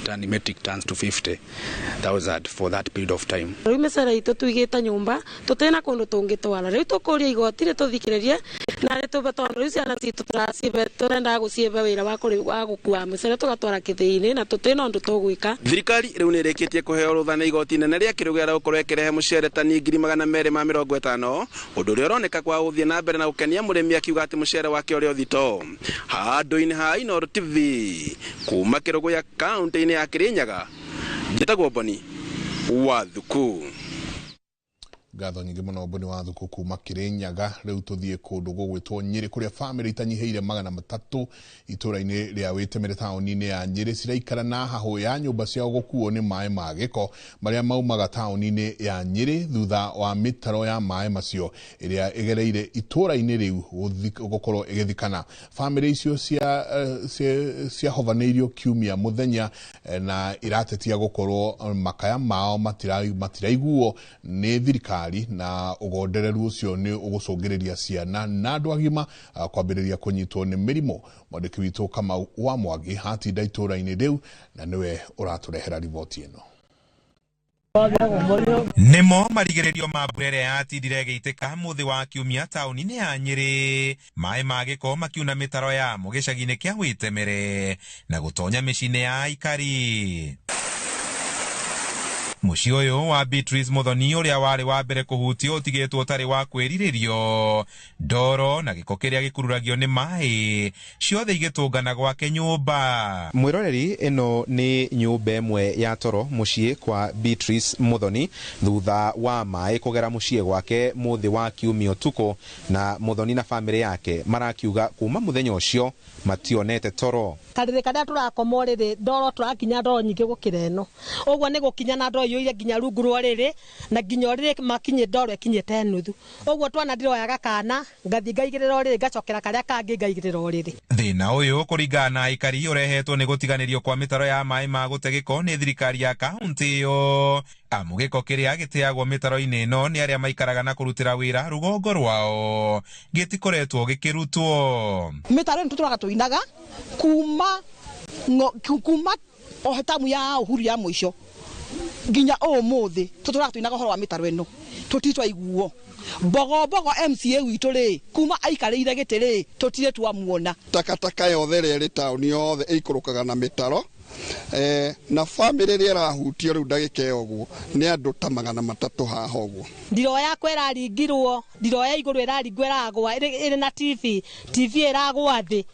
tani metric tons to 50,000 for that period of time.
Rĩu mĩcere itũ tũigĩte nyũmba tũtĩna kũndũ tũngĩtwara, rĩu tũkũria igoti rĩtũthikĩrĩrie na rĩtũbe, tondũ rĩu ciana citũ tũracibe tũrendaga gũcibe wĩra wa gũkua mĩcere tũgatwara kĩthĩi-inĩ na tũtĩna ũndũ tũgwĩka.
Thirikari rĩu nĩ ĩrĩkĩtie kũheo rũtha nĩ igoti inene rĩa Kĩrũgĩra gũkorwo ĩkĩrehe mũcere tani 250,000, ũndũ ũrĩa ũroneka kwa gũthiĩ na mbere na gũkenia mũrĩmi akiuga atĩ mũcere wake ũrĩ o thito. Handũ-inĩ ha Inooro TV kuma Kĩrũgũya kaũntĩ-inĩ ya Kĩrĩnyaga, njĩtagwo Boni wa Thuku.
Ngatho nyingĩ mũno Boni wa Thuku kuma Kĩrĩnyaga. Rĩu tũthiĩ kũndũ gũgwĩtwo Nyĩrĩ kũrĩa bamĩrĩ itanyihĩire 300 itũũra-inĩ rĩa Wĩtemere taũni-inĩ ya Nyĩrĩ ciraikara na hahũ ya nyũmba ciao gũkuo nĩ maĩ ma gĩko marĩa maumaga taũni-inĩ ya Nyĩrĩ thutha wa mĩtaro ya maĩ macio ĩrĩa ĩgereire itũũra-inĩ rĩu gũkorwo ĩgĩthikana. Bamĩrĩ icio ciahovanĩirio kiumia mũthenya na iratetia gũkorwo makaya mao matiraiguo nĩ thirikari na ugondereru ucio ni ugucungiriria ciana na andu agima kwambiriria kunyitwo ni mirimu. Mwandiki witu Kamau wa Mwangi hatinda itũũra-inĩ rĩu na niwe ũratũrehera riboti ĩno.
Nĩmo marigĩrĩrio ma mbura ĩrĩa yatindire ĩgĩitĩka mũthĩ wa kiumia taũni-inĩ ya Nyĩrĩ, maĩ ma gĩko makiuna mĩtaro yamo gĩcagi-inĩ kĩa Wĩtemere na gũtonya mĩciĩ-inĩ ya aikari. Mũciĩ ũyũ wa Beatrice Muthoni ũrĩa warĩ wa mbere kũhutio ũtigĩtwo ũtarĩ wa kwĩrirĩrio, ndoro na gĩko kĩrĩa gĩkururagio nĩ maĩ ciothe igĩtũngana gwake nyũmba.
Mwĩroreri, ĩno nĩ nyũmba ĩmwe ya toro mũciĩ kwa Beatrice Muthoni thutha wa maĩ kũgera mũciĩ gwake mũthĩ wa kiumia ũtukũ, na Muthoni na bamĩrĩ yake marakiuga kuma mũthenya ũcio mationete toro.
Karĩrĩ karĩa tũrakoma ũrĩrĩ ndoro tũrakinya ndoro nyingĩ gũkĩra ĩno, ũguo nĩ gũkinya na ndoro iyũire nginya rungu rwa ũrĩrĩ na nginya ũrĩrĩ makinye ndoro ĩkinyĩte nuthu, ũguo twana ndiroyaga kana ngathiĩ ngaigĩrĩra ũrĩrĩ ngacokera karĩa kangĩ ngaigĩrĩra ũrĩrĩ.
Thĩna ũyũ kũringana na aikari ũrehetwo nĩ gũtiganĩrio kwa mĩtaro ya maĩ ma gũte gĩko nĩ thirikari ya kaũntĩ ĩyo, amu gĩko kĩrĩa gĩteagwo mĩtaro-inĩ ĩno nĩ arĩa maikaraga na kũrutĩra wĩra rũgongo rwao gĩtikoretwo gĩkĩrutwo.
Mĩtaro ĩno tũtũraga tũinaga kuma o tamu ya Uhuru ya mũico nginya ũmũthĩ tũtũraga tũinaga ũhoro wa mĩtaro ĩno tũtirĩ twaiguo. Mbogo MCA witũ rĩ kuma aikarĩire gĩtĩ rĩ tũtirĩ twamuona.
Takataka yothe ĩrĩa ĩrĩ taũni yothe ĩikũrũkaga na mĩtaro na bamĩrĩ ĩrĩa ĩrahutio rĩu ndagĩka ĩyo ũguo nĩ andũ ta 300 haha ũguo.
Ndiro yakwa ĩraringirwo, ndiro ya igũrũ ĩraringwo ĩragwa ĩrĩ na TV, TV ĩragwa thĩ,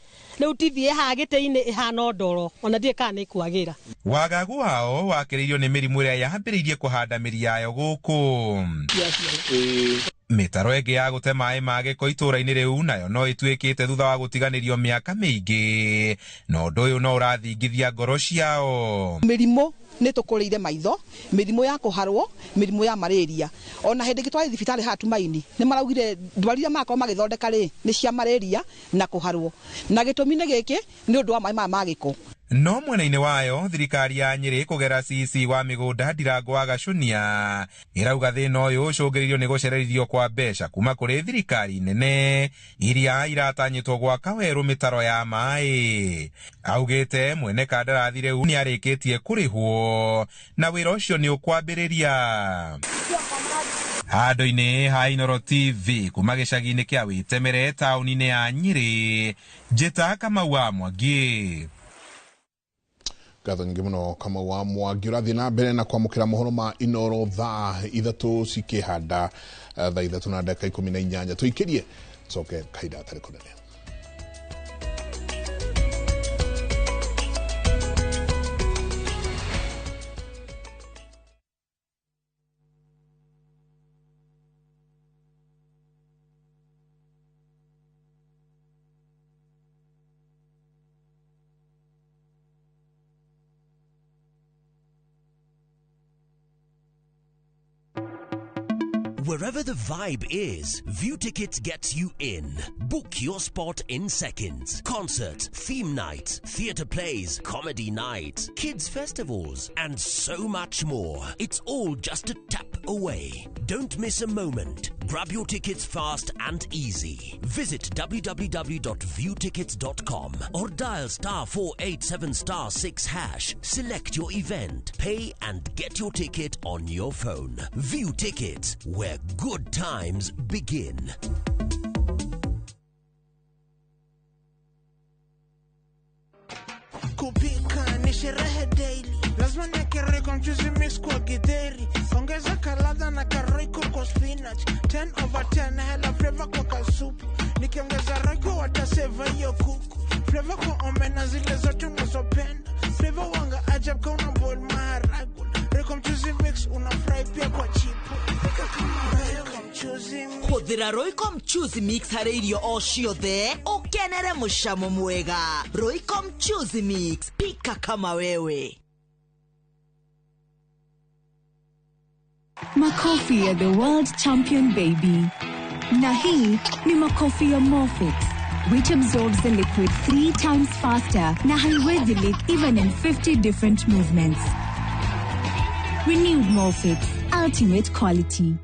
rĩu TV ĩhaha gĩtĩ-inĩ ĩhana ndoro ona ndiĩ kana nĩ ĩkwagĩra.
Wagagu wao wakĩrĩirio nĩ mĩrimũ ĩrĩa yambĩrĩirie kũhanda mĩri yayo gũkũ. Mĩtaro ĩngĩ ya gũte maĩ ma gĩko itũũra-inĩ rĩu nayo no ĩtuĩkĩte thutha wa gũtiganĩrio mĩaka mĩingĩ, na ũndũ ũyũ no ũrathingithia ngoro ciao.
Mĩrimũ nĩ tũkũrĩire maitho, mĩrimũ ya kũharwo, mĩrimũ ya malaria. Ona hĩndĩ ĩngĩ twarĩ thibitarĩ haha Tumaini nĩ maraugire ndwari iria marakorwo magĩthondeka rĩ nĩ cia malaria na kũharwo, na gĩtũmi nĩ gĩkĩ nĩ ũndũ wa maĩ maya ma gĩko.
No mwena-inĩ wayo thirikari ya Nyĩrĩ kũgera CC wa mĩgũnda Ndirango wa Gacunia ĩrauga thĩna ũyũ ũcũngĩrĩirio nĩ gũcererithio kwa mbeca kuma kũrĩ thirikari nene iria iratanyĩtwo gwaka werũ mĩtaro ya maĩ. Augĩte mwene kandarathi rĩu nĩarĩkĩtie kũrĩhwo na wĩra ũcio nĩ ũkwambĩrĩria. Handũ-inĩ ha Inooro TV kuma gĩcagi-inĩ kĩa Wĩtemere taũni-inĩ ya Nyĩrĩ, Njĩta Kamau wa Mwangi.
Ngatho nyingĩ mũno Kamau wa Mwangi. Ũrathiĩ na mbere na kwamũkĩra mohoro ma Inooro thaa 3 cikĩhanda thaa 3:18. Tũikĩrie coke kahinda gatarĩ kũnene.
Wherever the vibe is, View Tickets gets you in. Book your spot in seconds. Concerts, theme nights, theatre plays, comedy nights, kids festivals, and so much more. It's all just a tap away. Don't miss a moment. Grab your tickets fast and easy. Visit www.viewtickets.com or dial *487*6#. Select your event, pay and get your ticket on your phone. View Tickets, where good times begin.
Kupika ni sherehe daily, lazima niweke Royco mchuzi mix kwa githeri, ongeza kaladha na karoiko kwa spinach, 10/10 hela flavor kwa kasupu, nikiongeza Royco wataseva hiyo kuku, flavor kwa omena zile zote unazopenda, flavor wanga ajab kama una boil maharagwe, Royco mchuzi mix una fry pia kwa chipo.
Hũthĩra Royco mchuzi mix harĩ irio o ciothe ũkenere mũcamo mwega. Royco mchuzi mix, pika kama wewe.
Makofi ya the world champion baby. Na hii ni makofi ya Morfix, which absorbs the liquid 3 times faster na haiwezi leak even in 50 different movements. Renewed Morfix, ultimate quality.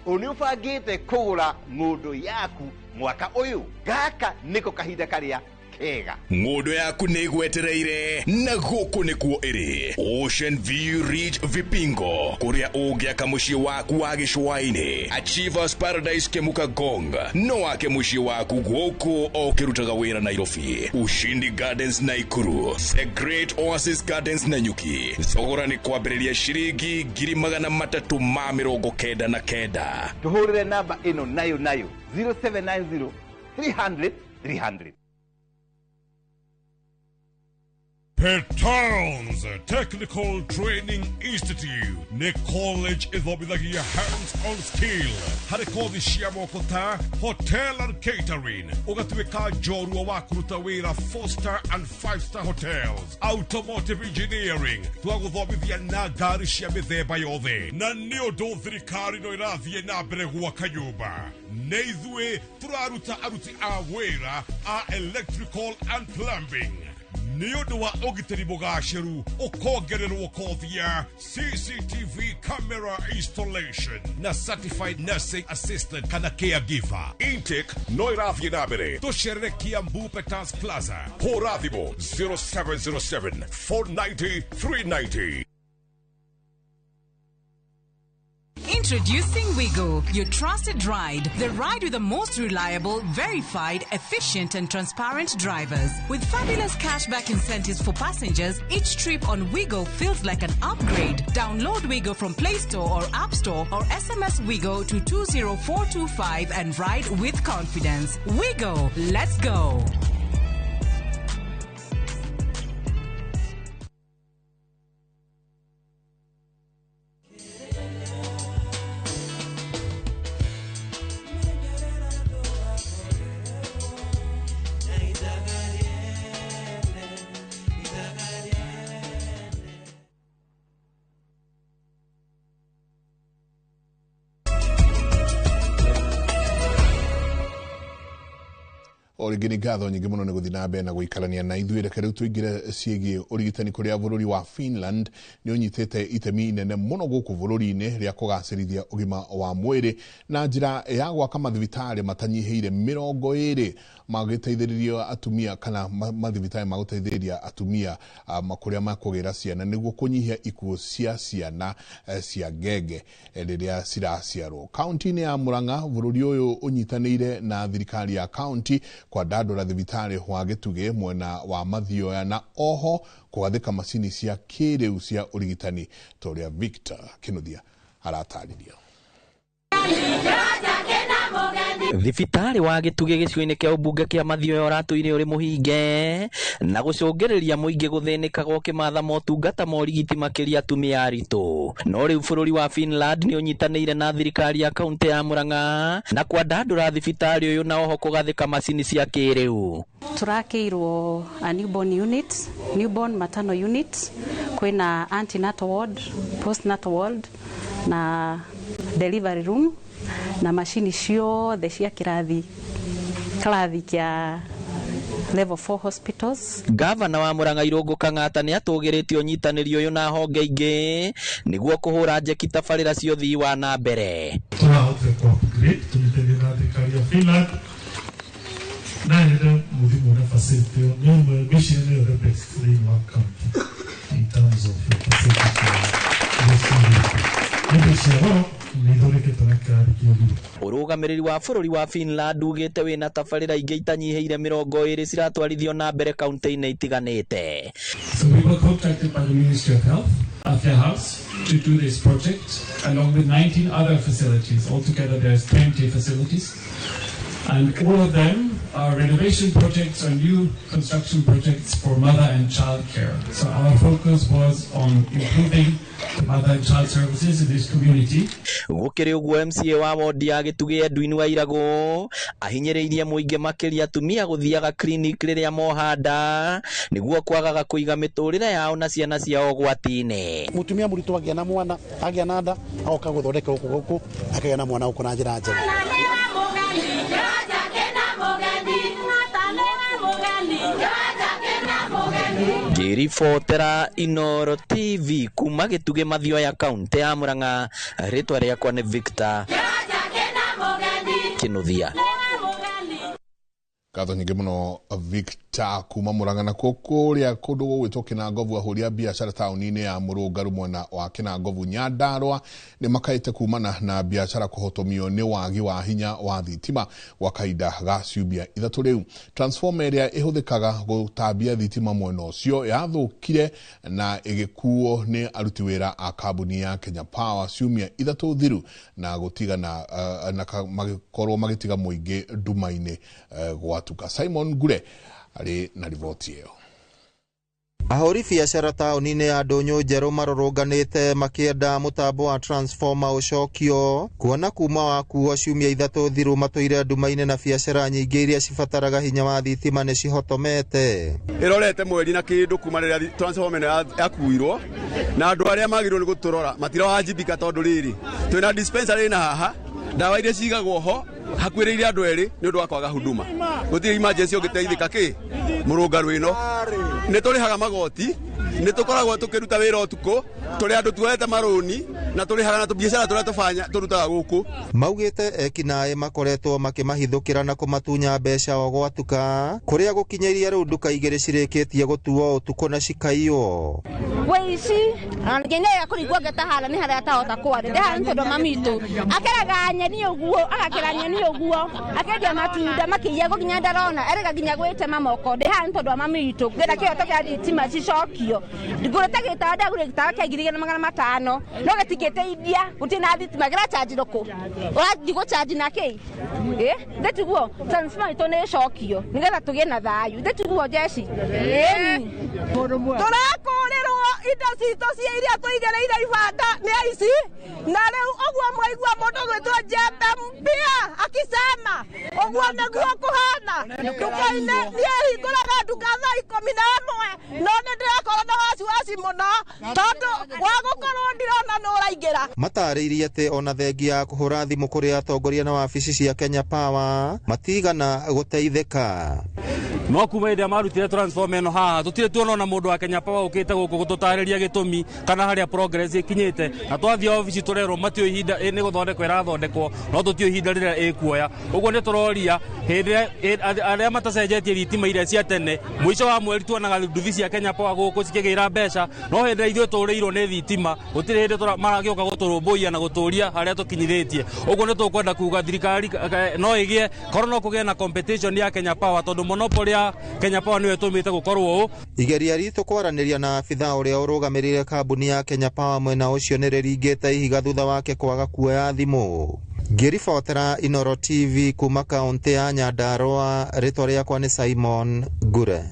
Nĩ ũbangĩte kũgũra ng'ũndũ yaku mwaka ũyũ? Gaka nĩko kahinda karĩa kega.
Ng'ũndũ yaku nĩ ĩgwetereire na gũkũ nĩkuo ĩrĩ. Ocean View Ridge Vipingo, kũrĩa ũngĩaka mũciĩ waku wa gĩcũa-inĩ. Achievers Paradise Kemuka Gong, no wake mũciĩ waku gũkũ o ũkĩrutaga wĩra Nairobi. Ushindi Gardens Naikuru, The Great Oasis Gardens Nanyuki. Thogora nĩ kwambĩrĩria ciringi 399,000.
Tũhũrĩre namba ĩno nayo nayo 0790 300 300.
Petals Technical Training Institute nĩ college ĩthomithagia hands-on skill harĩ kothi cia moko ta hotel and catering, ũgatuĩka njorua wa kũruta wĩra 4-star and 5-star hotels, automotive engineering, twagũthomithia na ngari cia mĩthemba yothe. Na nĩ ũndũ thirikari no ĩrathiĩ na mbere gwaka nyũmba, nĩ ithuĩ tũraruta aruti a wĩra a electrical and plumbing. Nĩ ũndũ wa ũgitĩri mũgacĩru ũkongererwo kothi ya CCTV camera installation na certified nursing assistant kana caregiver. Intake no ĩrathiĩ na mbere. Tũcerere Kiambu Petals Plaza. Hũra thimũ 0707 490 390.
Introducing Wigo, your trusted ride. The ride with the most reliable, verified, efficient and transparent drivers. With fabulous cashback incentives for passengers, each trip on Wigo feels like an upgrade. Download Wigo from Play Store or App Store or SMS Wigo to 20425 and ride with confidence. Wigo, let's go.
O rĩngĩ nĩ ngatho nyingĩ mũno nĩ gũthiĩ na mbere na gũikarania na ithuĩ. Reke rĩu tũingĩre ciĩgiĩ ũrigitani kũrĩa bũrũri wa Finland nĩ ũnyitĩte itemi inene mũno gũkũ bũrũri-inĩ rĩa kũgacĩrithia ũgima wa mwĩrĩ na njĩra ya gwaka mathibitarĩ matanyihĩire 20 magĩteithĩrĩria atumia kana mathibitarĩ ma gũteithĩrĩria atumia kũrĩa makũgĩra ciana nĩguo kũnyihia ikuũ cia ciana cia ngenge rĩrĩa ciraciarwo. Kaunti-inĩ ya Murang'a bũrũri ũyũ ũnyitanĩire na thirikari ya kaunti kwandandũra thibitarĩ wa Gĩtugĩ mwena wa Mathioya na oho kũgathĩka macini cia kĩrĩu cia ũrigitani ta ũrĩa Victor Kinuthia aratarĩria.
Thibitarĩ wa Gĩtugĩ gĩcigo-inĩ kĩa ũmbunge kĩa Mathioya ũratũire ũrĩ mũhinge na gũcũngĩrĩria mũingĩ gũthĩnĩkaga ũkĩmatha motungata ma ũrigiti makĩria atumia aritũ. No rĩu bũrũri wa Finland nĩ ũnyitanĩire na thirikari ya kaunti ya Murang'a na kwandandũra thibitarĩ ũyũ na oho kũgathĩka macini cia kĩrĩu.
Tũrakĩirwo a newborn unit, newborn maternal unit, kwĩna antenatal ward, postnatal ward na delivery room na macini ciothe cia kĩrathi kĩa level 4 hospitals.
Gavana wa Murang'a Irũngũ Kang'ata nĩ atũgĩrĩtie ũnyitanĩri ũyũ na honge ingĩ nĩguo kũhũra njeki tabarĩra cia ũthii wa na mbere.
Tũrahotire kũ upgrade tũnyitanĩire na thirikari ya Finland na ĩrĩa mũthimo ũrĩa facility ĩyo nĩ ĩmwe ngwĩciria nĩyo the best thĩinĩ wa county in terms of facility indo cia goro nĩ na kĩrathi kĩa igũrũ.
Ũrũgamĩrĩri wa bũrũri wa Finland ugĩte wĩna tabarĩra ingĩ itanyihĩire 20 ciratwarithio na mbere kaunti-inĩ itiganĩte.
So we were contacted by the Ministry of Health, Afya House, to do this project along with 19 other facilities. Altogether there's 20 facilities, and all of them are renovation projects or new construction projects for mother and child care. So our focus was on improving the mother and child services in this community.
Gũkĩrĩ ũguo MCA wa wodi ya Gĩtugĩ Edwin Wairagũ ahinyĩrĩirie mũingĩ makĩria atumia gũthiaga clinic rĩrĩa moha nda nĩguo kwagaga kũiga mĩtũrĩre yao na ciana ciao ũgwati-inĩ.
Mũtumia mũritũ agĩa na mwana, agĩa na nda, agoka gũthondekerwo gũkũ akagĩa na mwana gũkũ na njĩra njega.
Ngĩribotera Inooro TV kuma Gĩtugĩ Mathioya kaunti ya Murang'a, rĩtwa rĩakwa nĩ Victor Kinuthia.
Ngatho nyingĩ mũno Victor kuma Murang'a. Na kũrĩa kũndũ gũgwĩtwo Kĩnangobu ahũri a biacara taũni-inĩ ya Mũrũngaru mwena wa Kĩnangobu Nyandarũa nĩ makaĩte kumana na biacara kũhotomio nĩ wagi wa hinya wa thitima gwa kahinda ga ciumia 3 rĩu. Transformer ĩrĩa ĩhũthĩkaga gũtambia thitima mwena ũcio yathũkire na ĩgĩkuo nĩ aruti wĩra a kambuni ya Kenya Power ciumia 3 thiru na gũtigana na magĩkorwo magĩtiga mũingĩ nduma-inĩ gwatuka. Simon Ngure arĩ na riboti ĩyo.
Ahũri biacara taũni-inĩ ya Ndũnyũ Njerũ marũrũnganĩte makĩenda mũtambo wa transformer ũcokio kuona kuma wakuo ciumia 3 thiru matũire nduma-inĩ na biacara nyingĩ iria cibataraga hinya wa thitima nĩ cihotomete.
Ĩrorete mweri na kĩndũ kuma rĩrĩa transformer ĩno yakuirwo na andũ arĩa magĩrĩirwo nĩ gũtũrora matirawajibika tondũ rĩrĩ twĩna dispensary na haha ndawa iria cigagwo ho hakuĩrĩire andũ erĩ nĩ ũndũ wa kwaga huduma. Gũtirĩ emergency ũngĩteithĩka kĩ mũrũngarũ ĩno. Nĩ tũrĩhaga magoti, nĩ tũkoragwo tũkĩruta wĩra ũtukũ, tũrĩ andũ tuoete marũni na tũrĩhaga na tũbiacara tũrĩa tũbanya tũrutaga gũkũ.
Maugĩte ekinaĩ makoretwo makĩmahithũkĩra na kũmatunya mbeca o gwatuka kũrĩa gũkinyĩria rĩu nduka 2 cirĩkĩtie gũtuo ũtukũ na cikaiywo.
Wĩici nginya ya kũringwo ngĩtahara nĩ harĩa atahota kwaria ndĩhara nĩ tondũ mami witũ akeraga nyeni ũguo agakĩra nyeni ũguo akendia matunda makĩiyagwo nginya ndarona erega nginya gwĩtema moko ndĩhara nĩ tondũ wa mami witũ ngĩenda kĩhoto kĩa thitima cicokio ngũrĩte gĩtawa ndagũrire gĩtawa kĩa 1500 no gĩtingĩteithia gũtirĩ na thitima kĩrachanjirwo kũ ũrathiĩ gũchanji na kĩ ndĩtiguo transformer itũ nĩ ĩcokio nĩgetha tũgĩe na thayũ ndĩtiguo jeshi
tũrakũrĩrwo indo citũ cia iria tũigĩrĩire ibanda nĩ aici na rĩu ũguo mwaigua mũndũ gwĩtwo Njembe Mpya akisema ũguo nĩguo kũhana nduka-inĩ niĩ hingũraga nduka thaa 11 no nĩ ndĩrakorwo na waciwaci
wasiwasi mũno tondũ wa gũkorwo ndirona nũ ũraingĩra.
Matarĩirie atĩ ona thengia ya kũhũra thimũ kũrĩ atongoria na wabici cia Kenya Power matigana gũteithĩka.
No kuma hĩndĩ ĩrĩa marutire transformer ĩno haha tũtirĩ tuona ona mũndũ wa Kenya Power ũkĩte gũkũ gũtũtarĩria gĩtũmi kana harĩa progress ĩkinyĩte, na twathiĩ obici tũrerwo matiũĩ ihinda nĩ gũthondekwo ĩrathondekwo, no tũtiũĩ ihinda rĩrĩa ĩkuoya. Ũguo nĩ tũroria hĩndĩ ĩrĩa arĩa matacenjetie thitima iria cia tene, mũico wa mweri tuonaga nduthi cia Kenya Power gũkũ cikĩgĩra mbeca, no hĩndĩ ĩrĩa ithuĩ tũrĩirwo nĩ thitima gũtirĩ hĩndĩ maragĩũka gũtũrũmbũiya na gũtũria harĩa tũkinyithĩtie. Ũguo nĩ tũkwenda kuga thirikari no ĩgĩe korwo no kũgĩe na competition ya Kenya Power, tondũ monopoly ya Kenya Power nĩyo ĩtũmĩte gũkorwo ũũ.
Igeria ritũ kwaranĩria na abithaa ũrĩa ũrũgamĩrĩire kambuni ya Kenya Power mwena ũcio nĩ rĩringĩte ihiga thutha wake kwaga kuoya thimũ. Ngĩribotera Inooro TV kuma kaũntĩ ya Nyandarua, rĩtwa rĩakwa nĩ Simon Ngure.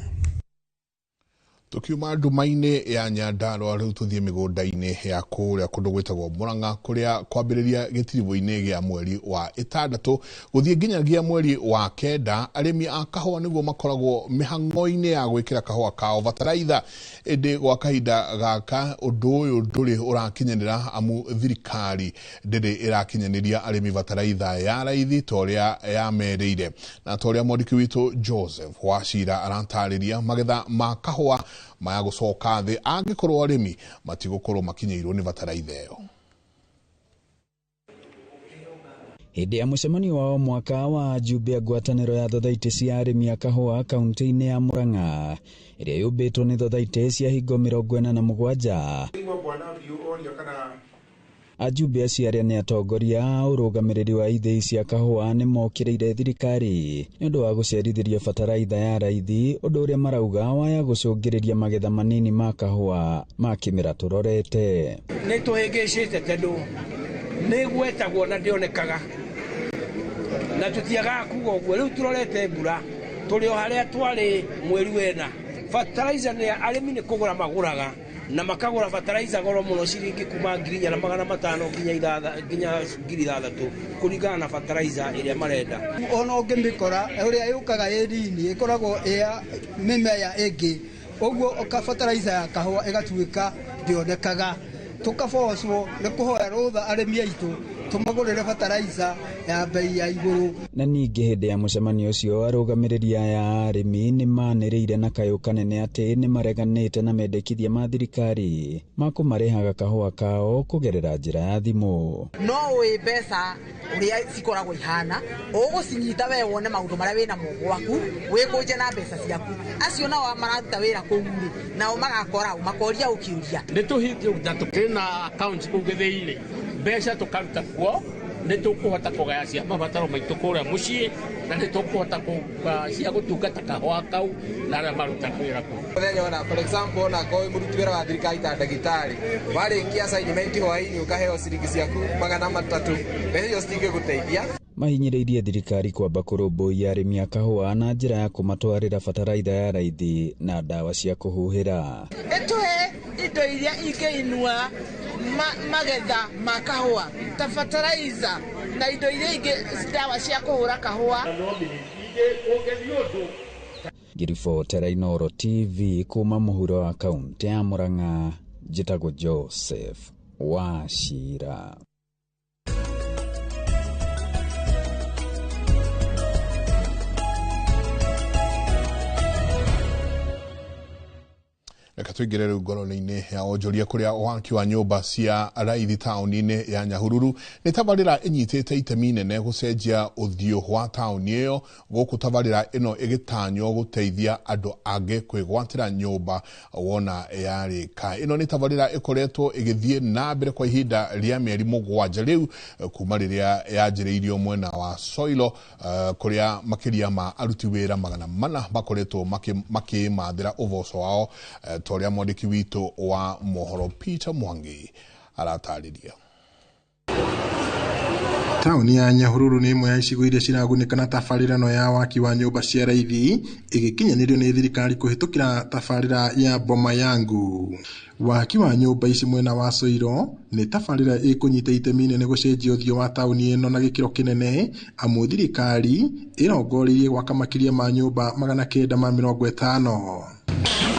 Tukiuma nduma-inĩ ya Nyandarua rĩu tũthiĩ mĩgũnda-inĩ ya kũrĩa kũndũ gwĩtagwo Murang'a kũrĩa kwambĩrĩria gĩtiribũ-inĩ gĩa mweri wa 6 gũthiĩ nginyagia mweri wa 9 arĩmi a kahũa nĩguo makoragwo mĩhang'o-inĩ ya gwĩkĩra kahũa kao bataraitha, ĩndĩ gwa kahinda gaka ũndũ ũyũ ndũrĩ ũrakinyanĩra amu thirikari ndĩrĩ ĩrakinyanĩria arĩmi bataraitha ya raithi ta ũrĩa yamerĩire. Na ta ũrĩa mwandĩki witũ Joseph Wachira aratarĩria, magetha ma kahũa maya gũcoka thĩ angĩkorwo arĩmi matigũkorwo makinyĩirwo nĩ bataraitha ĩyo.
Hĩndĩ ya mũcemanio wa mwaka wa ajumbe a ngwatanĩro ya thothaitĩ cia arĩmi a kahũa kaunti-inĩ ya Murang'a ĩrĩa yũmbĩtwo nĩ thothaitĩ cia hingo 47, ajumbe acio arĩa nĩ atongoria a ũrũgamĩrĩri wa ithĩi cia kahũa nĩ mokĩrĩire thirikari nĩ ũndũ wa gũcerithĩria bataraitha ya raithi, ũndũ ũrĩa marauga waya gũcũngĩrĩria magetha manini ma kahũa ma kĩmera tũrorete.
Nĩ tũhĩngĩcĩte tondũ nĩ gwetagwo na ndĩonekaga na tũtiagaga kuga ũguo. Rĩu tũrorete mbura tũrĩ o harĩa twarĩ mweri wena. Fertilizer nĩ arĩmi nĩ kũgũra magũraga na makagũra fertilizer goro mũno ciringi kuma 4,500 nginya 6,000 kũringana na fertilizer ĩrĩa marenda.
Ona ũngĩmĩkora ũrĩa yũkaga ĩ nini ĩkoragwo ĩ mĩmera ĩngĩ, ũguo fertilizer ya kahũa ĩgatuĩka ndĩonekaga. Tũkabocwo nĩ kũhoya rũtha arĩmi aitũ tũmagũrĩre fertilizer ya bei ya igũrũ.
Na ningĩ hĩndĩ ya mũcemanio ũcio arũgamĩrĩri aya arĩmi nĩ manĩrĩire na kayũ kanene atĩ nĩ mareganĩte na mendekithia ma thirikari ma kũmarĩhaga kahũa kao kũgerera njĩra ya thimũ.
No ũĩ mbeca ũrĩa cikoragwo ihana, ũgũcinyita we wone maũndũ marĩa wĩnamo gwaku, wĩkũnje na mbeca ciaku. Acio nao mararuta wĩra kũu rĩ, nao magakora makoria ũkĩũria.
Nĩ tũhingĩ na tũkĩrĩ na accounts kũu gĩthĩi-inĩ, mbeca tũkaruta kuo nĩ tũkũhota kũgaya cia mabataro maitũ kũrĩa mũciĩ, na nĩ tũkũhota cia gũtungata kahũa kau na arĩa marutaga wĩra kũu.
Mũthenya ona for example ona korwo wĩ mũruti wĩra wa thirikari ta ndagĩtarĩ, warĩkia assignment hwaĩ-inĩ ũkaheo ciringi ciaku 300, mbeca icio citingĩgũteithia.
Mahinyĩrĩirie thirikari kwamba kũrũmbũiya arĩmi a kahũa na njĩra ya kũmatwarĩra bataraitha ya raithi na ndawa cia kũhuhĩra.
Ĩtũhe indo iria ingĩinua magetha ma kahũa ta fertilizer na indo iria ingĩ ndawa cia kũhũra kahũa.
Ngĩribotera Inooro TV kuma mũhuro wa kaũntĩ ya Murang'a, njĩtagwo Joseph Wachira.
Reke tũingĩre rĩu ngoro-inĩ ya onjoria kũrĩa waki wa nyũmba cia raithi taũni-inĩ ya Nyahururu nĩ tabarĩra ĩnyitĩte itemi inene gũcenjia ũthiũ wa taũni ĩyo, gũkũ tabarĩra ĩno ĩgĩtanywo gũteithia andũ angĩ kwĩgwatĩra nyũmba wona yarĩka. Ĩno nĩ tabarĩra ĩkoretwo ĩgĩthiĩ na mbere kwa ihinda rĩa mĩeri 7 rĩu kuma rĩrĩa yanjĩrĩirio mwena wa Soilo, kũrĩa makĩria ma aruti wĩra 400 makoretwo makĩmathĩra ũboco wao, ta ũrĩa mwandĩki witũ wa mohoro Peter Mwangi aratarĩria.
Taũni ya Nyahururu nĩ ĩmwe ya icigo iria ciragunĩka na tabarĩra ĩno ya waki wa nyũmba cia raithi ĩgĩkinyanĩrio nĩ thirikari kũhĩtũkĩra tabarĩra ya Boma Yangu. Waki wa nyũmba ici mwena wa Soiro nĩ tabarĩra ĩkũnyita itemi inene gũcenjia ũthiũ wa taũni ĩno na gĩkĩro kĩnene, amu thirikari ĩrongoreirie gwaka makĩria ma nyũmba 950.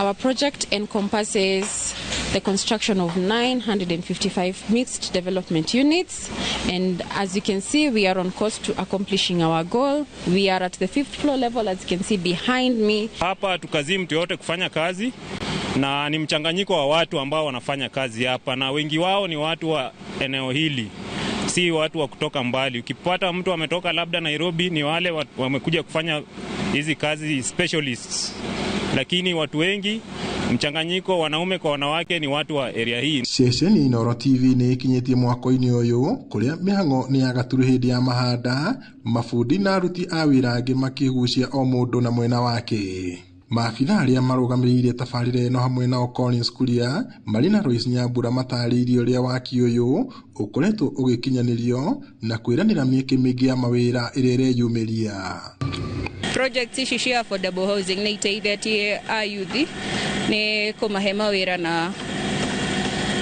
Our project encompasses the construction of 955 mixed development units, and as you can see, we are on course to accomplishing our goal. We are at the 5th floor level, as you can see behind me.
Hapa tukazii mtu yote kufanya kazi, na ni mchanganyiko wa watu ambao wanafanya kazi hapa, na wengi wao ni watu wa eneo hili, si watu wa kutoka mbali. Ukipata mtu ametoka labda Nairobi, ni wale wamekuja kufanya hizi kazi specialists, lakini watu wengi mchanganyiko wanaume kwa wanawake ni watu wa area hii.
Ceceni Inooro TV nĩ ĩkinyĩtie mwako-inĩ ũyũ kũrĩa mĩhang'o nĩ ya gaturu hĩndĩ ya mahanda, mabundi na aruti a wĩra angĩ makĩgucia o mũndũ na mwena wake. Maabitha arĩa marũgamĩrĩire tabarĩra ĩno hamwe nao Collins Kuria marĩ na Royce Nyambura matarĩirie ũrĩa waki ũyũ ũkoretwo ũgĩkinyanĩrio na kwĩranĩra mĩeke mĩingĩ ya mawĩra ĩrĩa ĩreyumĩria.
Project ici cia affordable housing nĩ iteithĩtie ayuthi nĩ kũmahe mawĩra na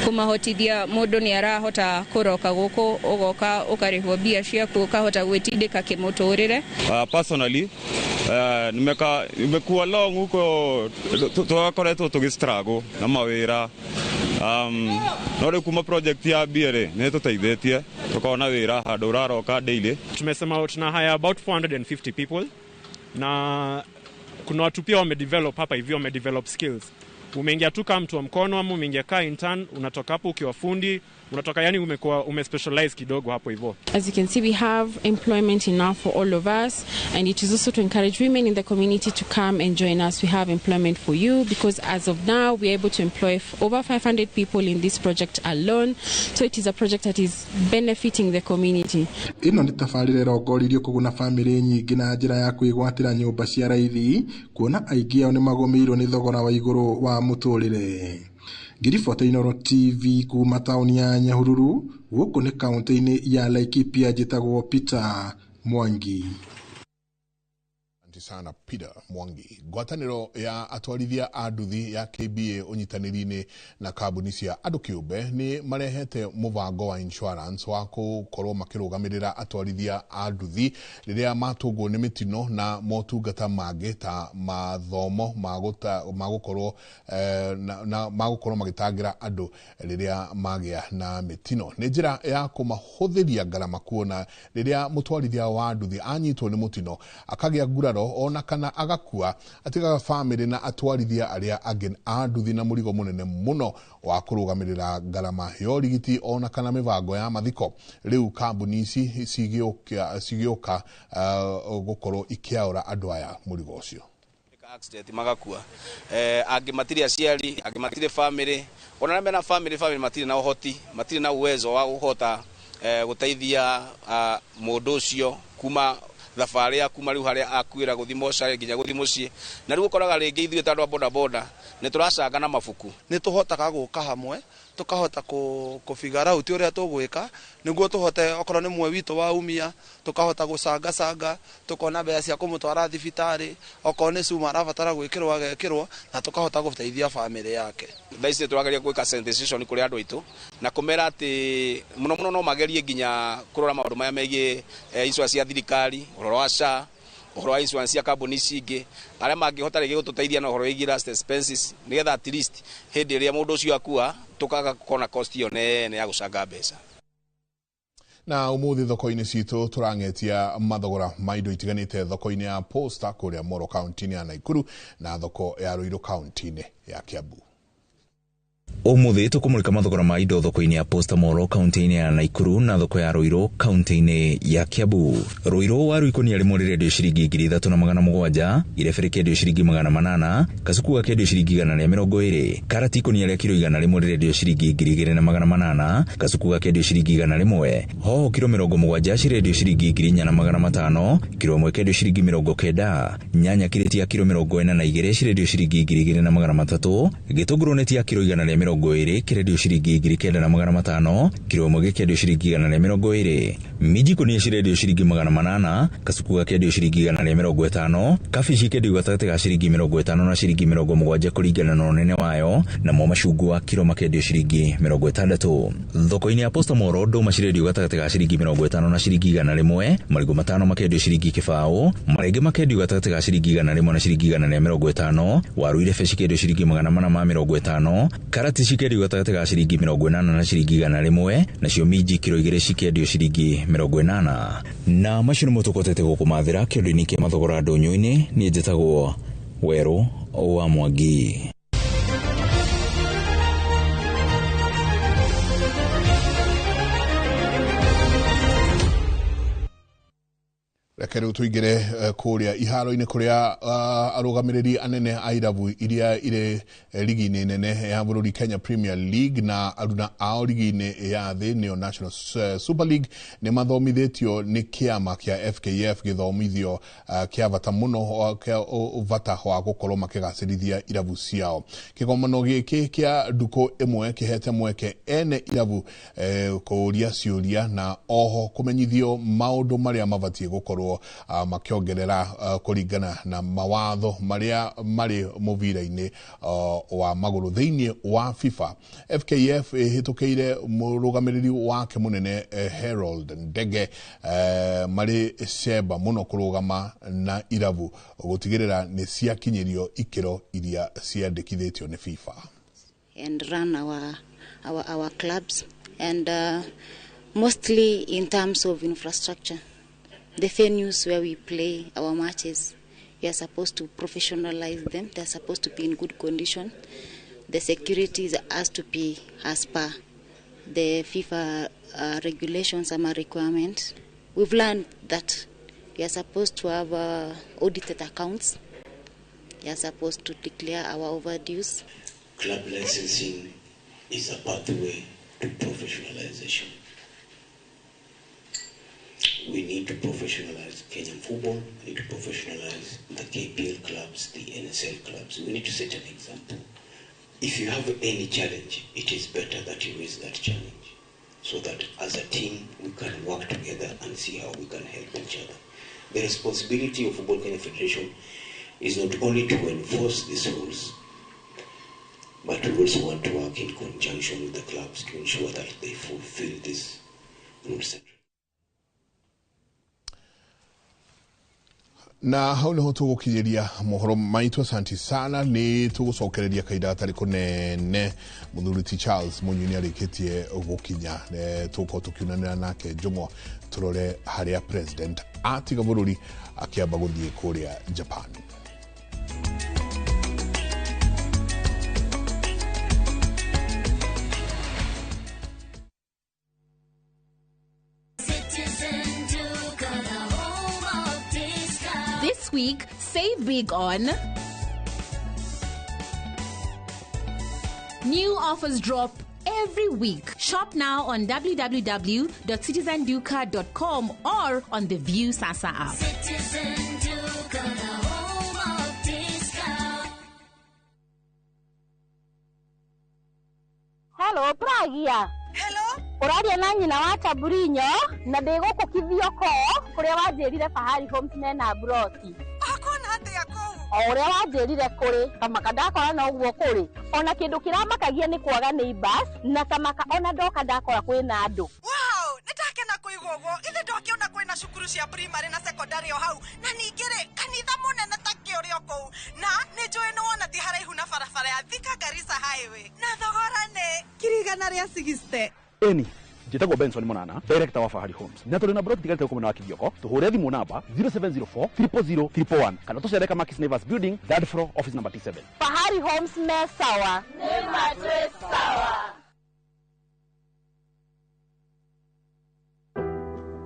kũmahotithia mũndũ nĩ arahota kũroka gũkũ ũgoka ũkarĩhwo mbia ciaku ũkahota gwĩtindĩka kĩmũtũrĩre.
Personally nimekuwa long huko, twakoretwo tũgĩ struggle na mawĩra, no rĩu kuma project ya mbia nĩ tũteithĩtie tũkona wĩra handũ ũraroka daily.
Tumesema tuna hire about 450 people, na kuna watu pia wamedevelop hapa hivi, wamedevelop skills. Umeingia tu kama mtu wa mkono ama umeingia kaa intern, unatoka hapo ukiwa fundi, unatoka yani umekuwa umespecialize kidogo hapo hivyo.
As you can see, we have employment enough for all of us, and it is also to encourage women in the community to come and join us. We have employment for you because as of now we are able to employ over 500 people in this project alone. So it is a project that is benefiting the community.
Ĩno nĩ tabarĩra ĩrongoririo kũguna bamĩrĩ nyingĩ na njĩra ya kwĩgwatĩra nyũmba cia raithi, kuona aingĩ ao nĩ magũmĩirwo nĩ thogora wa igũrũ wa mũtũrĩre. Ngiribota Inooro TV kuma taũni ya Nyahururu, gũkũ nĩ kaũntĩ-inĩ ya Laikipia, njĩtagwo Peter Mwangi.
Asante sana Peter Mwangi. Ngwatanĩro ya atwarithia a nduthi ya KBA ũnyitanĩri-inĩ na kambuni cia andũ kĩũmbe nĩ marehete mũbango wa insurance wa gũkorwo makĩrũgamĩrĩra atwarithia a nduthi rĩrĩa matũngwo nĩ mĩtino na motungata mangĩ ta mathomo ma gũkorwo na magũkorwo magĩtangĩra andũ rĩrĩa magĩa na mĩtino. Nĩ njĩra ya kũmahũthĩria ngarama kuona rĩrĩa mũtwarithia wa nduthi anyitwo nĩ mũtino akagĩa nguraro ona kana agakua atigaga famĩlĩ na atwarithia arĩa angĩ a nduthi na mũrigo mũnene mũno wa kũrũgamĩrĩra ngarama ya ũrigiti ona kana mĩbango ya mathiko. Rĩu kambuni ici cigĩũka gũkorwo ikĩaũra andũ aya mũrigo ũcio.
Accident magakua, angĩ matirĩ aciari, angĩ matirĩ famĩlĩ, ona arĩa mena famĩlĩ matirĩ na ũhoti, matirĩ na uwezo wa kũhota gũteithia mũndũ ũcio kuma thabarĩ ya kuma rĩu harĩa akuĩra gũthiĩ mocarĩ nginya gũthiĩ mũciĩ. Na rĩu ũkoraga rĩngĩ ithuĩ ta andũ a bodaboda nĩ tũracanga na mabuku.
Nĩ tũhotaga gũka hamwe tũkahota kũ figure out ũrĩa tũgwĩka nĩguo tũhote okorwo nĩ mwe witũ waumia tũkahota gũcangacanga tũkona mbeca cia kũmũtwara thibitarĩ, okorwo nĩ cuma arabatara gwĩkĩrwo agekĩrwo, na tũkahota gũteithia bamĩrĩ yake.
Thaa ici tũrageria gwĩka sensitization kũrĩ andũ aitũ na kũmera atĩ mũno mũno no magerie nginya kũrora maũndũ maya megiĩ insurance cia thirikari, ũhoro wa SHA, ũhoro wa insurance cia kambuni ici ingĩ, arĩa mangĩhota rĩngĩ gũtũteithia na ũhoro wĩgiĩ last expenses nĩgetha at least hĩndĩ ĩrĩa mũndũ ũcio akua tũkaga gũkorwo na cost ĩyo nene ya gũcanga mbeca.
Na ũmũthĩ thoko-inĩ citũ tũrang'etia mathogora ma indo itiganĩte thoko-inĩ ya Posta kũrĩa Moro kaunti-inĩ ya Naikuru na thoko ya Ruiru kaunti-inĩ ya Kiambu.
Ũmũthĩ tũkũmũrĩka mathogora ma indo thoko-inĩ ya Posta Moro kaunti-inĩ ya Naikuru na thoko ya Ruiru kaunti-inĩ ya Kiambu. Ruiru waru ikũnia rĩmwe rĩrendio ciringi 3700, irebe rĩkendio ciringi 800, kacuku gakendio ciringi 120, karati ikũnia rĩa kiro 100 rĩrendio ciringi 2800, kacuku gakendio ciringi 100, hoho kiro 70 cirendio ciringi 4500, kiro ĩmwe ĩkendio ciringi 90, nyanya kirĩti ya kiro 42 cirendio ciringi 2300, gĩtũngũrũ neti ya kiro 120 kĩrendio ciringi 9500, kiro ĩmwe gĩkĩendio ciringi 120. Minji ikũnia cirendio ciringi 800, kacuku gakĩendio ciringi 150, kabici ikendio gatagatĩ ga ciringi 50 na ciringi 70 kũringana na ũnene wayo, namo macungwa kiro makendio ciringi 60. Thoko-inĩ ya Posta Mall ndũma cirendio gatagatĩ ga ciringi 50 na ciringi 100, marigũ matano makendio ciringi 0, marenge makendio gatagatĩ ga ciringi 100 na ciringi 150, waru irebe cikendio ciringi 450, karati cikendio gatagatĩ ga ciringi 80 na ciringi 100, nacio minji kiro 2 cikendio ciringi 80. Na macio nĩmo tũkotete gũkũmathĩra kĩondo-inĩ kĩa mathogora ndũnyũ-inĩ. Niĩ njĩtagwo Werũ wa Mwangi.
Reke rĩu tũingĩre kũrĩa iharo-inĩ kũrĩa arũgamĩrĩri anene a irabu iria irĩ ligi-inĩ nene ya bũrũri Kenya Premier League na aruna ao ligi-inĩ ya thĩ nĩyo National Super League nĩ mathomithĩtio nĩ kĩama kĩa FKF gĩthomithio kĩa bata mũno kĩa bata wa gũkorwo makĩgacĩrithia irabu ciao. Kĩgomano gĩkĩ kĩa ndukũ ĩmwe kĩhete mweke ene irabu kũũria ciũria na oho kũmenyithio maũndũ marĩa mabatiĩ gũkorwo makĩongerera kũringana na mawatho marĩa marĩ mũbira-inĩ wa magũrũ thĩinĩ wa FIFA. FKF ĩhĩtũkĩire mũrũgamĩrĩri wake mũnene Harold Ndege marĩ cemba mũno kũrũgama na irabu gũtigĩrĩra nĩ ciakinyĩrio ikĩro iria ciandĩkithĩtio nĩ FIFA.
And run our clubs and mostly in terms of infrastructure. The venues where we play our matches, we are supposed to professionalize them. They are supposed to be in good condition. The security has to be as per the FIFA regulations and requirements. We've learned that we are supposed to have audited accounts. We are supposed to declare our overdues.
Club licensing is a pathway to professionalization. We need to professionalize Kenyan football, we need to professionalize the KPL clubs, the NSL clubs. We need to set an example. If you have any challenge, it is better that you raise that challenge so that as a team we can work together and see how we can help each other. The responsibility of Football Kenya Federation is not only to enforce these rules, but we also want to work in conjunction with the clubs to ensure that they fulfill these rules.
Na hau niho tũgũkinyĩria mohoro maitũ. Asanti sana, nĩ tũgũcokereria kahinda gatarĩ kũnene. Mũthuri ti Charles Mũnyui nĩ arĩkĩtie gũkinya, tũgũkorwo tũkiunanĩra nake njũng'wa tũrore harĩa president atiga bũrũri akĩamba gũthiĩ kũrĩa Japan.
This week, save big on new offers drop every week. Shop now on www.citizenduka.com or on the View Sasa app.
Citizen Duka, the home of discount.
Hello, Pragia.
Hello.
Ũraria na nyina wa Taburinyo na ndĩ gũkũ Kithioko kũrĩa wanjĩrire Fahari Homes mena broti.
Akona atĩa kũu?
O ũrĩa wanjĩrire kũrĩ kamaka ndakora no ũguo kũrĩ. Ona kĩndũ kĩramakagia nĩ kwaga neighbors na kamaka ona ndoka ndakora kwĩna andũ.
Wow, nĩndakena kũigua ũguo. Ithe ndokĩona kwĩna cukuru cia primary na secondary o hau na ningĩ rĩ kanitha mũnene ta kĩ ũrĩ o kũu na nĩ njũĩ nĩ wona ti haraihu na barabara ya Thika Garissa Highway na thogora nĩ 160,000.
Eni njĩtagwo Benson Monana, director wa Fahari Homes, na tũrĩ na broti tigarĩte gũkũ mwena wa Kithioko. Tũhũre thimũ namba 0704 000 111 kana tũcere Kamakis Neighbors Building, third floor, office number T7.
Fahari Homes me sawa.
Nĩ matwĩ sawa.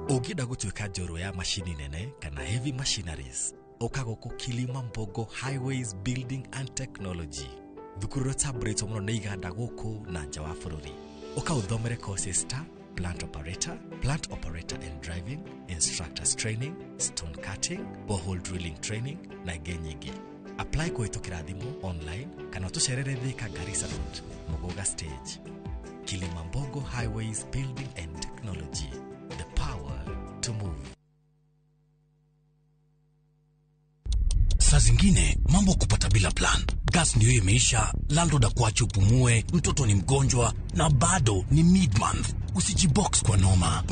Ũngĩenda gũtuĩka njorua ya macini nene kana heavy machineries, ũka gũkũ Kilima Mbogo Highways Building and Technology, thukuru ũrĩa ũtambũrĩtwo mũno nĩ iganda gũkũ na nja wa bũrũri. Ũka ũthomere courses ta plant operator, plant operator and driving, instructors training, stone cutting, borehole drilling training na ingĩ nyingĩ. Apply kũhĩtũkĩra thimũ, online kana ũtũcerere Thika Garissa Road, Muguga Stage. Kilimambogo Highways Building and Technology, the power to move.
Saa zingine mambo kupata bila plan. Gas ndio imeisha, landlord akuache upumue, mtoto ni mgonjwa na bado ni mid month. Usijibox kwa noma.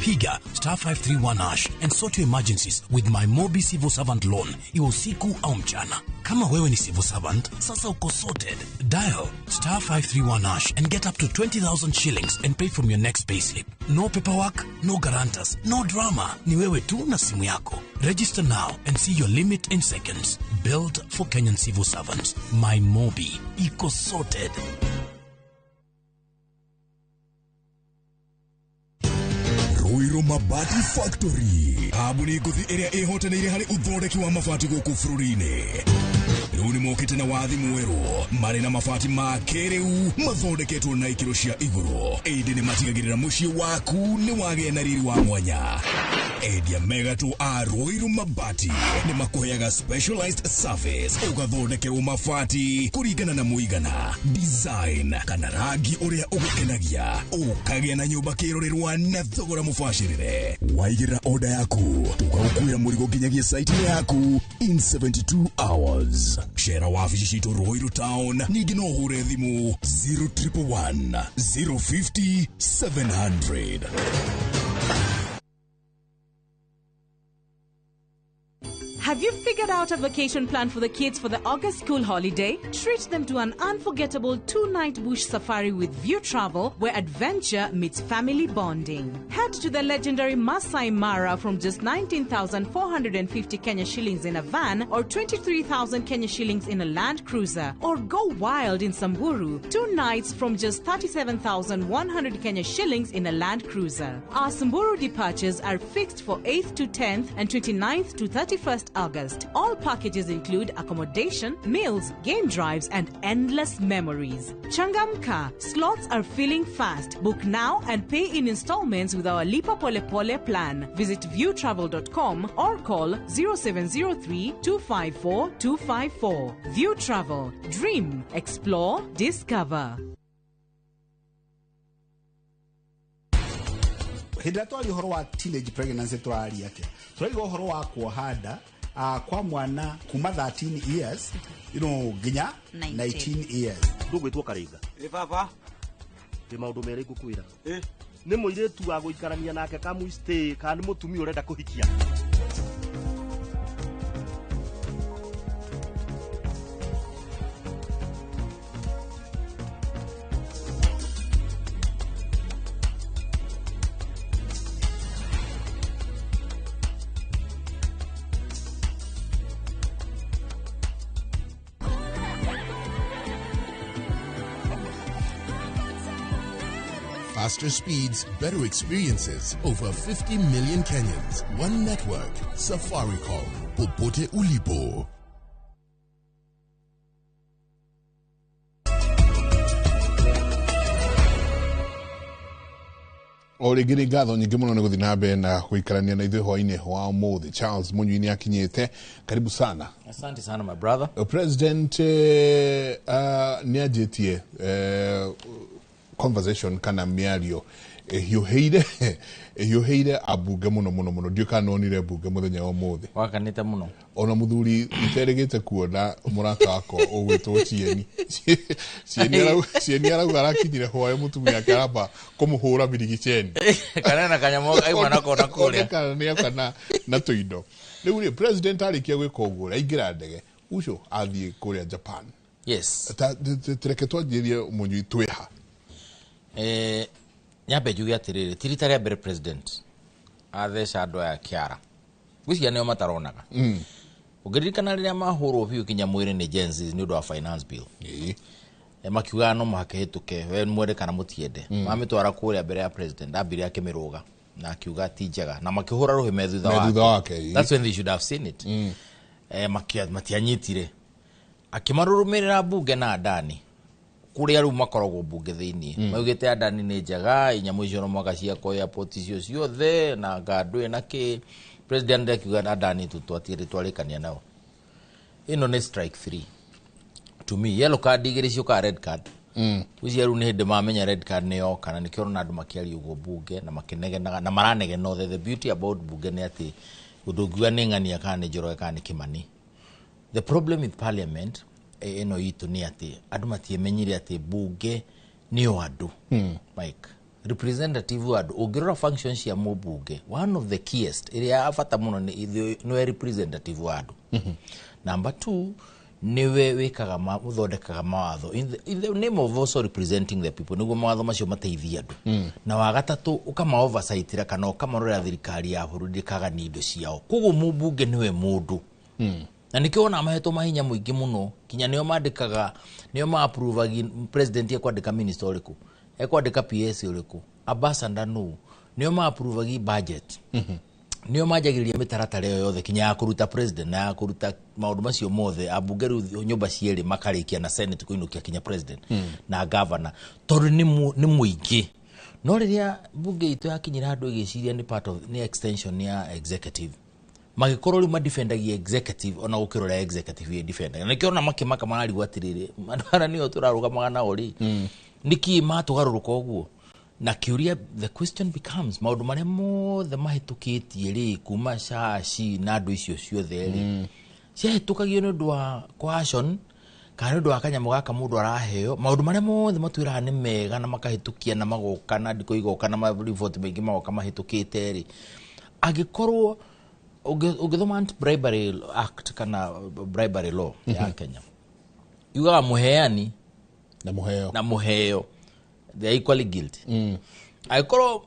Piga star 531 hash and sort your emergencies with my Mobi Civil Servant Loan, iwe usiku au mchana. Kama wewe ni civil servant, sasa uko sorted. Dial star 531 hash and get up to 20,000 shillings and pay from your next payslip. No paperwork, no guarantors, no drama. Ni wewe tu na simu yako. Register now and see your limit in seconds. Built for Kenyan civil servants. My Mobi. Iko sorted.
Ruiru Mabati Factory kambuni ngũthi ĩrĩa ĩhotanĩire harĩ ũthondeki wa mabati gũkũ bũrũri-inĩ. Rĩu nĩmokĩte na wathi mwerũ marĩ na mabati ma kĩrĩu mathondeketwo na ikĩro cia igũrũ, ĩndĩ nĩmatigagĩrĩra mũciĩ waku nĩ wagĩa na riri wa mwanya. Endia megatũ a Ruiru Mabati nĩmakũheaga specialized service, ũgathondekerwo mabati kũringana na mũigana, design kana rangi ũrĩa ũgũkenagia, ũkagĩa na nyũmba kĩrorerwa na thogora mũbacĩrĩre. Waigĩrĩra order yaku tũgagũkuĩra mũrigo nginyagia site yaku in 72 hours. Cera wabici citũ Ruiru Town, ningĩ no ũhũre thimũ 0111 050 700.
Have you figured out a vacation plan for the kids for the August school holiday? Treat them to an unforgettable 2-night bush safari with View Travel, where adventure meets family bonding. Head to the legendary Masai Mara from just 19,450 Kenya shillings in a van or 23,000 Kenya shillings in a Land Cruiser. Or go wild in Samburu, 2 nights from just 37,100 Kenya shillings in a Land Cruiser. Our Samburu departures are fixed for 8th to 10th and 29th to 31st August. All packages include accommodation, meals, game drives, and endless memories. Changamka, slots are filling fast. Book now and pay in installments with our Lipa Pole Pole plan. Visit viewtravel.com or call 0703 254 254. View Travel. Dream, explore, discover.
Hĩndĩ ĩrĩa twaria ũhoro wa teenage pregnancy tũraria atĩa? Tũraiga ũhoro wa kuoha nda kwa mwana kuma 13 years nginya 19 years.
Ndũgwĩtwo Karinga.
Ĩ baba.
Ndĩ maũndũ merĩ ngũkwĩra. Nĩ mũirĩtu wa gũikarania nake kamũistay kana nĩ mũtumia ũrenda kũhikia?
Faster speeds, better experiences. Over 50 million Kenyans. One network. Safaricom. Popote ulipo. O rĩngĩ nĩ ngatho nyingĩ mũno nĩ gũthiĩ na mbere na gũikarania na ithuĩ hwainĩ wa ũmũthĩ. Charles Mũnyui nĩ akinyĩte, karibu sana.
Asante sana my brother.
President nĩ anjĩtie conversation kana mĩario ĩhiũhĩire ambunge mũno mũno mũno. Ndiũĩ kana nonire mbunge mũthenya wa ũmũthĩ.
Wakanĩte mũno.
Ona mũthuri iterĩgĩte kuona mũrata wakwa ũgwĩtwo Cieni. Cieni arauga arakinyire hwaĩ mũtumia ake aramba kũmũhũra birigiceni.
Kana na kanyamũ auma nako na kũrĩa.
Kana nĩ na tũindo. Rĩu rĩ, president arĩkia gwĩka ũguo aingĩra ndege ucio athiĩ kũrĩa Japan.
Yes.
Tũreke twanjĩrĩrie Mũnyui twĩha.
Nyambe njuge atiriri, ti rita rĩa mbere president atheca andũ aya kĩara. Ngwĩciria nĩo mataronaga. Ũngĩririkana rĩrĩa mahũrwo biũ kinya mwĩrĩ nĩ Gen Z nĩ ũndũ wa finance bill. Makiugaga no mũhaka ĩhĩtũke, we mwende kana mũtiende. Mamĩtwara kũrĩa mbere ya president, ambire akĩmĩrũga na akiuga ti njega na makĩhũra rũhĩ me thutha wake. That's when they should have seen it. Matianyitire. Akĩmarũrũmĩrĩra mbunge na Adani kuria riu makoragwo mbunge thiini. Maugite Adani ni njega, inyamũ icio no mwaka ciakwo airport icio ciothe na ngandũ na ki. President akiuga Adani tu twatire twarĩkania nao. Ĩno nĩ strike 3 to me. Yellow card igĩrĩ ciũkaga red card. Gwĩciria rĩu nĩ hĩndĩ mamenya red card nĩ yoka, na nĩkĩo ũrona andũ makĩaria ũguo bunge na makĩnegenaga na maranegena othe. The beauty about bunge nĩ atĩ ũndũ ũngiuga nĩ ng'ania kana nĩ Njoroge kana nĩ Kĩmani. The problem with parliament ĩno itũ nĩ atĩ andũ matiĩmenyire atĩ bunge nĩo andũ. Mike, representative wa andũ, ũngĩrora function cia mũmbunge, one of the keyest ĩrĩa ya bata mũno nĩ nĩwe representative wa andũ. Number two, niwe wĩkaga ũthondekaga mawatho in the name of also representing the people, nĩguo mawatho macio mateithie andũ. Na wa gatatũ, ũkama oversightĩra kana ũkamarorera thirikari ya bũrũri ndĩkaganie indo ciao. Koguo mũmbunge nĩwe mũndũ, na nĩkĩo wona mahetwo mahinya mũingĩ mũno, kinya nĩo mandĩkaga, nĩo ma-approvagi president ekwandĩka minister ũrĩkũ, ekwandĩka PS ũrĩkũ, ambassador nũ, nĩo ma-approvagi budget, nĩo manjagĩrĩria mĩtaratara ĩyo yothe kinya ya kũruta president na ya kũruta maũndũ macio mothe. Ambunge rĩu nyũmba cierĩ makarĩkia na senate kũinũkia kinya president na governor, tondũ nĩ mũingĩ. No rĩrĩa bunge itũ yakinyĩra andũ ĩgĩciria nĩ part of, nĩ extension ya executive, magĩkorwo rĩu madefendagia executive ona gũkĩra ũrĩa executive ĩdefendagia. Na nĩkĩo ona makĩmaka mararigwo atĩrĩrĩ, andũ aya nĩo tũrarũgamaga nao rĩ, nĩkĩ matũgarũrũka ũguo? Na kĩũria, the question becomes, maũndũ marĩa mothe mahĩtũkĩtie rĩ, kuma caci na andũ icio ciothe rĩ, ciahĩtũkagio nĩ ũndũ wa coercion kana nĩ ũndũ wa kanyamũ gaka mũndũ araheo? Maũndũ marĩa mothe matwĩraga nĩ mega na makahĩtũkia na magoka na ndikũ igoka na mariboti maingĩ magoka mahĩtũkĩte rĩ, angĩkorwo ũngĩthoma Anti Bribery Act kana bribery law ya Kenya, yugaga mũheani
na mũheo
na mũheo, they are equally guilty. Angĩkorwo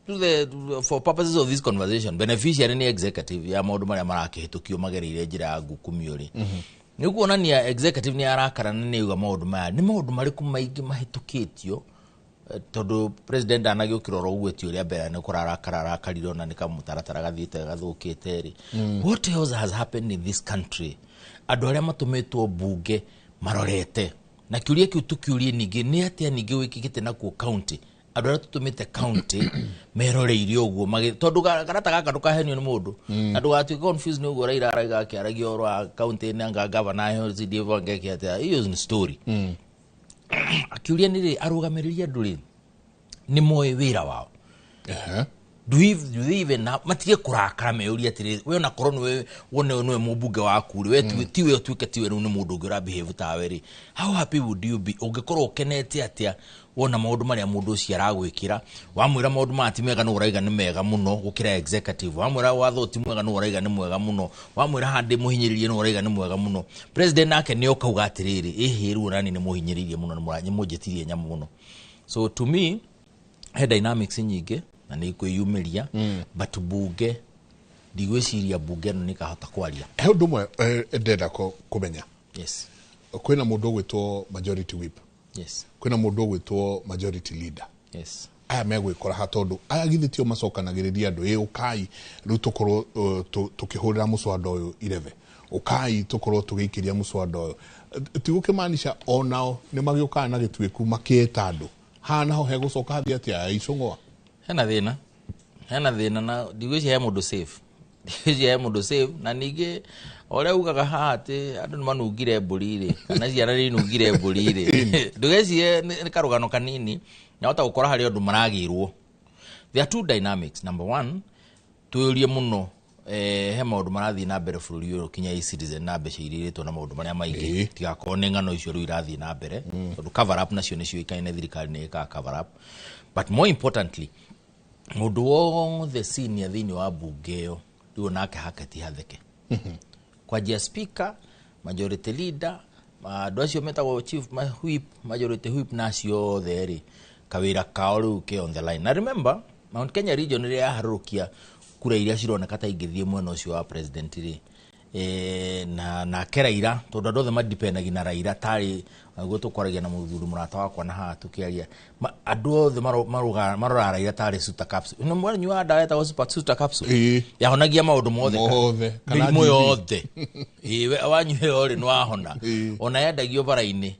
to the for purposes of this conversation beneficiary nĩ executive ya maũndũ marĩa marakĩhĩtũkio magereire njĩra ya ngukumio rĩ, nĩ kuonania executive nĩ arakara na nĩ auga maũndũ maya nĩ maũndũ marĩkũ maingĩ mahĩtũkĩtio. Tondũ president anagĩũkĩra oro ũguo ti ũrĩa mbere nĩ kũrarakara arakarire, ona nĩ kamũtaratara gathiĩte gathũkĩte rĩ. What else has happened in this country andũ arĩa matũmĩtwo bunge marorete? Na kĩũria kĩu tũkĩũrie ningĩ nĩ atĩa ningĩ wĩkĩkĩte nakuo county, andũ arĩa tũtũmĩte county meroreire ũguo tondũ karata gaka ndũkahenio nĩ mũndũ na ndũgatuĩke confused nĩ ũguo Raila arauga akĩaragia ũhoro wa county nĩ anga governor aheo CDF angeke atĩa. Hiyo ni story. Akĩũria nĩ rĩ, arũgamĩrĩri andũ rĩ, nĩ moĩ wĩra wao? Do they even have, matige kũrakara meyũrie atĩrĩ, we ona korwo nĩwe wone nĩwe mũmbunge waku rĩ, we tiwe ũtuĩke tiwe rĩu nĩ mũndũ ũngĩ ũrabehave tawe rĩ, how happy would you be? Ũngĩkorwo ũkenete atĩa wona maũndũ marĩa mũndũ ũcio aragwĩkĩra? Wamwĩra maũndũ maya ti mega, no ũraiga nĩ mega mũno gũkĩra executive. Wamwĩra watho ti mwega, no ũraiga nĩ mwega mũno. Wamwĩra haha ndĩ mũhinyĩrĩrie, no ũraiga nĩ mwega mũno. President nake nĩ okauga atĩrĩrĩ, ĩhĩ, rĩu onani nĩ mũhinyĩrĩirie mũno, nĩ mũnjĩtirie nyamũ mũno. So to me he dynamics nyingĩ na nĩ ikwĩyumĩria, but bunge, ndigwĩciria bunge ĩno nĩ ĩkahota kwaria.
He ũndũ ũmwe ndĩrenda kũmenya.
Yes.
Kwĩna mũndũ ũgwĩtwo majority whip, kwĩna mũndũ ũgwĩtwo majority leader. Aya megwĩkora ha? Tondũ aya githĩ tio macokanagĩrĩria andũ, ĩ ũkai rĩu tũkorwo tũkĩhũrĩra mũswada ũyũ irebe, ũkai tũkorwo tũgĩikĩria mũswada ũyũ? Ti gũkĩmaanisha onao nĩ magĩũkaga na gĩtuĩku makĩĩta andũ haha naho hegũcoka hathiĩ atĩa icũng'wa?
Hena thĩna, hena thĩna, na ndigwĩciria he mũndũ safe, ndigwĩciria he mũndũ safe. Na ningĩ o ũrĩa ugaga haha atĩ andũ nĩ manungire mbũri rĩ, kana ciana nĩ inungire mbũri rĩ, ndũgecirie nĩ karũgano kanini na hota gũkora harĩ andũ maragĩrwo. There are two dynamics. Number one, twĩyũrie mũno, he maũndũ marathiĩ na mbere bũrũri ũyũ kinya e-Citizen na mbeca iria irĩtwo na maũndũ marĩa maingĩ, tigakorwo nĩ ng'ano icio rĩu irathiĩ na mbere, tondũ cover up nacio nĩcio ikaine, thirikari nĩ ĩkaga cover up. But more importantly, mũndũ wothe senior thĩinĩ wa bunge ĩyo rĩu onake hake ti hatheke, kwanjia speaker, majority leader, andũ acio metagwo chief whip, majority whip na acio othe rĩ, kawĩra kao rĩu ke on the line. Na remember, Mount Kenya region rĩrĩa yaharũrũkia kura iria cironeka ta ingĩthiĩ mwena ũcio wa president rĩ, na nake Raila, tondũ andũ othe madependagi na Raila, tarĩ guo tũkwaragia na mũthuri mũrata wakwa na haha tũkĩaria, andũ othe maroraga Raila tarĩ super capsule. Nĩ mwanyuaga ndawa yetagwo super capsule yahonagia maũndũ mothe.
Mothe, kana
mĩrimũ
GV.
Yothe. Ĩĩ, wanyua ĩyo rĩ, nĩ wahona. Ona yendagio bara-inĩ.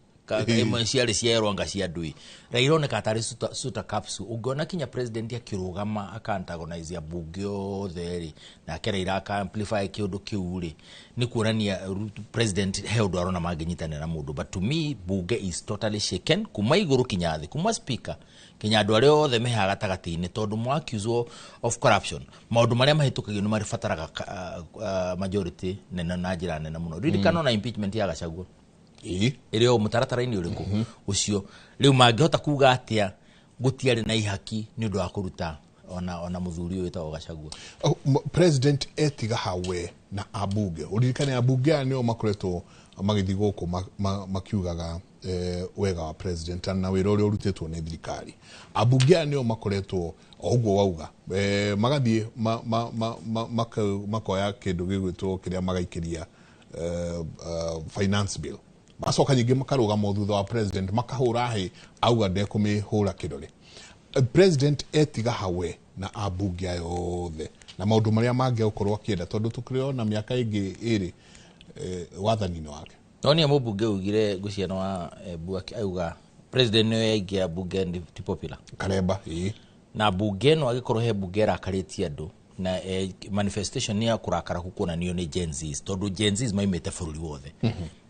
Imwe ciarĩ cia anga cia ndui. Raila oneka tarĩ suta capsule. Ũngĩona kinya president akĩrũgama aka antagonize ambunge othe rĩ, nake Raila aka amplify kĩũndũ kĩu rĩ, nĩ kuonania president he ũndũ arona mangĩnyitanĩra na mũndũ. But to me, bunge is totally shaken kuma igũrũ kinya thĩ, kuma speaker kinya andũ arĩa othe mehaga gatagatĩ-inĩ, tondũ mwa accused of corruption, maũndũ marĩa mahĩtũkagio nĩ maribataraga majority nene na njĩra nene mũno. Ririkana ona impeachment ya Gachagua ĩrĩ o mũtaratara-inĩ ũrĩkũ ũcio. Rĩu mangĩhota kuga atĩa gũtiarĩ na ihaki nĩ ũndũ wa kũruta ona mũthuri ũyũ wĩtagwo Gachagua?
President etiga hawe na ambunge, uririkane ambunge aya nĩo makoretwo magĩthiĩ gũkũ makiugaga wega wa president na wĩra ũrĩa ũrutĩtwo nĩ thirikari. Ambunge aya nĩo makoretwo o ũguo wauga, magathiĩ makoya kĩndũ gĩgwĩtwo kĩrĩa magaikĩria finance bill, macoka nyingĩ makarũgama thutha wa president makahũra hĩ auga ndekũmĩhũra kĩrore. President etiga hawe na ambunge aya othe na maũndũ marĩa mangĩgũkorwo akĩenda, tondũ tũkĩrĩ na mĩaka ĩngĩ ĩrĩ wathani-inĩ wake.
No nĩ mũmbunge ugire ngũciana wa Embu auga president nĩwe yaingĩra bunge nĩ ti popular.
Karemba, ĩĩ.
Na bunge ĩno angĩkorwo he bunge ĩrakarĩtie andũ na manifestation ya kũrakara kuonanio nĩ Gen Zs, tondũ Gen Zs maimĩte bũrũri wothe,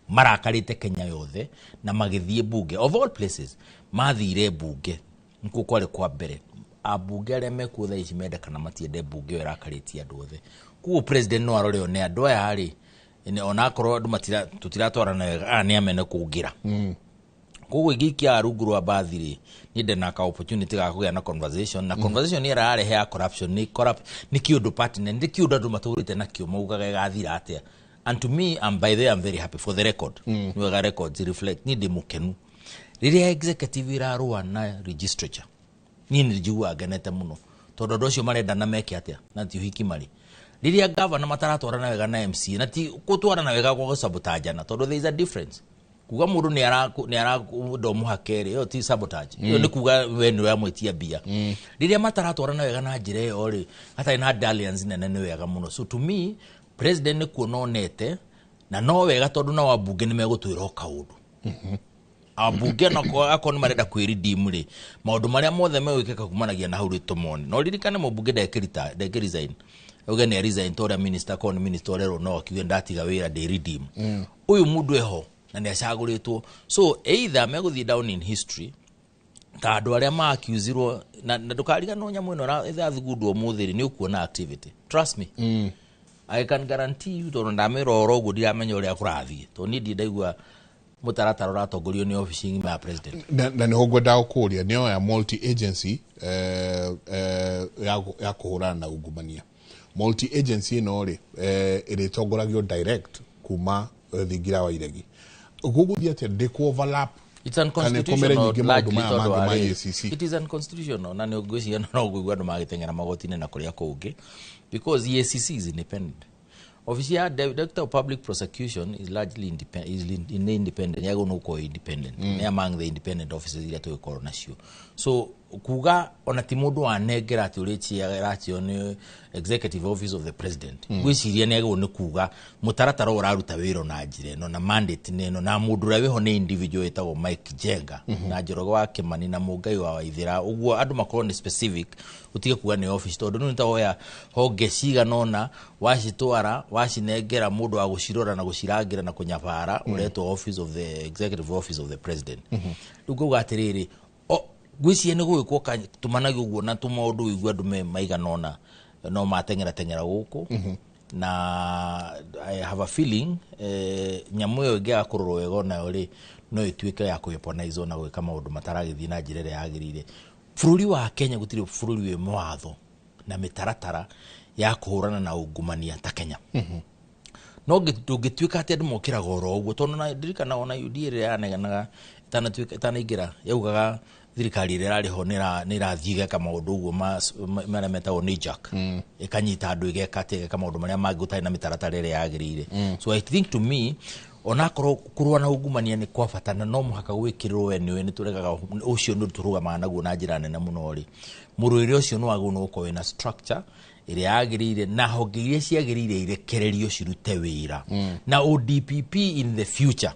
marakarĩte Kenya yothe na magĩthiĩ bunge of all places, mathire bunge nĩkuo kwarĩ kwa mbere. Ambunge arĩa mekuo thaa ici mende kana matiende, bunge ĩyo ĩrakarĩtie andũ othe. Koguo president no arore one andũ aya rĩ, onakorwo andũ tũtiratwarana wega, aya nĩ amene kũngĩra. Koguo ingĩikia rungu rwa mbathi rĩ, niĩ ndĩna ka opportunity ga kũgĩa na conversation, na conversation nĩ ĩrarehe ya corruption, nĩ corrupt, nĩ kĩũndũ pertinent, nĩ kĩũndũ andũ matũrĩte nakĩo maugaga ĩgathira atĩa. And to me, I'm by the way, I'm very happy for the record. Nĩ wega records reflect, niĩ ndĩ mũkenu rĩrĩa executive ĩrarũa na legislature. Niĩ nĩ njiguaga ngenete mũno, tondũ andũ acio marenda na meke atĩa, na ti ũhiki marĩ. Rĩrĩa governor mataratwarana wega na MCA, na ti gũtwarana wega gwa gũsabotajana, tondũ there is a difference. Kuga mũndũ nĩ arenda mũhake rĩ, ĩyo ti sabotage, ĩyo nĩ kuga we nĩ ũramwĩtia mbia. Rĩrĩa mataratwarana wega na njĩra ĩyo rĩ, hatarĩ na dalliance nene, nĩ wega mũno. So to me, president nĩ kuona onete na no wega, tondũ nao ambunge nĩ megũtwĩra o kaũndũ. Ambunge akorwo nĩ marenda kwĩ-redeem rĩ, maũndũ marĩa mothe megwĩkĩka kumanagia na hau rĩ tũmone. No ririkane mũmbunge ndekĩ resign, auge nĩ resign, ta ũrĩa minister, akorwo nĩ minister ũrerwo no akiuge ndatiga wĩra ndĩ redeem. Ũyũ mũndũ eho na nĩ acagũrĩtwo, so either megũthiĩ down in history ta andũ arĩa ma-accusirwo na ndũkariganĩrwo nyamũ ĩno ĩrathugundwo ũmũthĩ rĩ, nĩ ũkuona activity, trust me. I can guarantee you, tondũ ndamĩra oro ũguo ndiramenya ũrĩa kũrathiĩ, tondũ niĩ ndirĩ ndaigua mũtaratara ũratongorio nĩ obici ng'ima ya president.
Na nĩho ngwendaga gũkũria, nĩyo ya multi agency ya kũhũrana na ungumania. Multi agency ĩno rĩ, ĩrĩtongoragio direct kuma thingira wa iregi. Gũgũthiĩ atĩa ndĩkũ overlap?
It's unconstitutional largely, tondũ it is unconstitutional, na nĩ ngwĩciria no ngũigua andũ magĩteng'era magoti-inĩ na kũrĩa kũngĩ, because EACC is independent. Office ya Director of Public Prosecution is largely independent, is independent, yagwo no ko independent. Ni among the independent offices iria tũgĩkorwo nacio. So kuga ona ti mũndũ wanengera atĩ ũrĩchia ratio nĩ executive office of the president. Ngwĩciria nĩ agĩrĩirwo nĩ kuga mũtaratara ũraruta wĩra na njĩra ĩno na mandate nĩ ĩno, na mũndũ ũrĩa wĩho nĩ individual wĩtagwo Mike Jenga na Njoroge wa Kimani na Mũngai wa Waithera, ũguo andũ makorwo nĩ specific, ũtige kuga nĩ office, tondũ nĩ tawoya honge cigana ũna wacitwara wacinengera mũndũ wa gũcirora na gũcirangĩra na kũnyabara, ũretwo office of the executive office of the president. Rĩu ngauga atĩrĩrĩ, ngwĩciria nĩ gũgĩkwo tũmanagio ũguo na tũmaũndũ ũigue andũ me maigana ũna no mateng'era teng'era gũkũ, na I have a feeling nyamũ ĩyo ĩngĩaga kũrorwo wega onayo rĩ, no ĩtuĩke ya kũweaponizwo na gwĩka maũndũ mataragĩthiĩ na njĩra ĩrĩa yagĩrĩire. Bũrũri wa Kenya gũtirĩ bũrũri wĩ mawatho na mĩtaratara ya kũhũrana na ungumania ta Kenya. No ndũngĩtuĩka atĩ andũ mokĩraga oro ũguo, tondũ na ndirikana ona UDA ĩrĩa yaneganaga ĩtanaingĩra yaugaga thirikari ĩrĩa ĩrarĩ ho nĩ ĩrathiĩ ĩgeka maũndũ ũguo marĩa metagwo knee-jerk, ĩkanyita andũ ĩgeka atĩ ĩgeka maũndũ marĩa mangĩ gũtarĩ na mĩtaratara ĩrĩa yagĩrĩire. So I think to me, onakorwo kũrũa na ungumania nĩ kwa bata na no mũhaka gwĩkĩrĩrwo, we nĩwe nĩ tũregaga ũcio nĩ tũrũgamaga naguo na njĩra nene mũno rĩ, mũrũĩre ũcio nĩ wagĩrĩirwo nĩ gũkorwo wĩna structure ĩrĩa yagĩrĩire na honge iria ciagĩrĩire irekererio cirute wĩra. Na ODPP in the future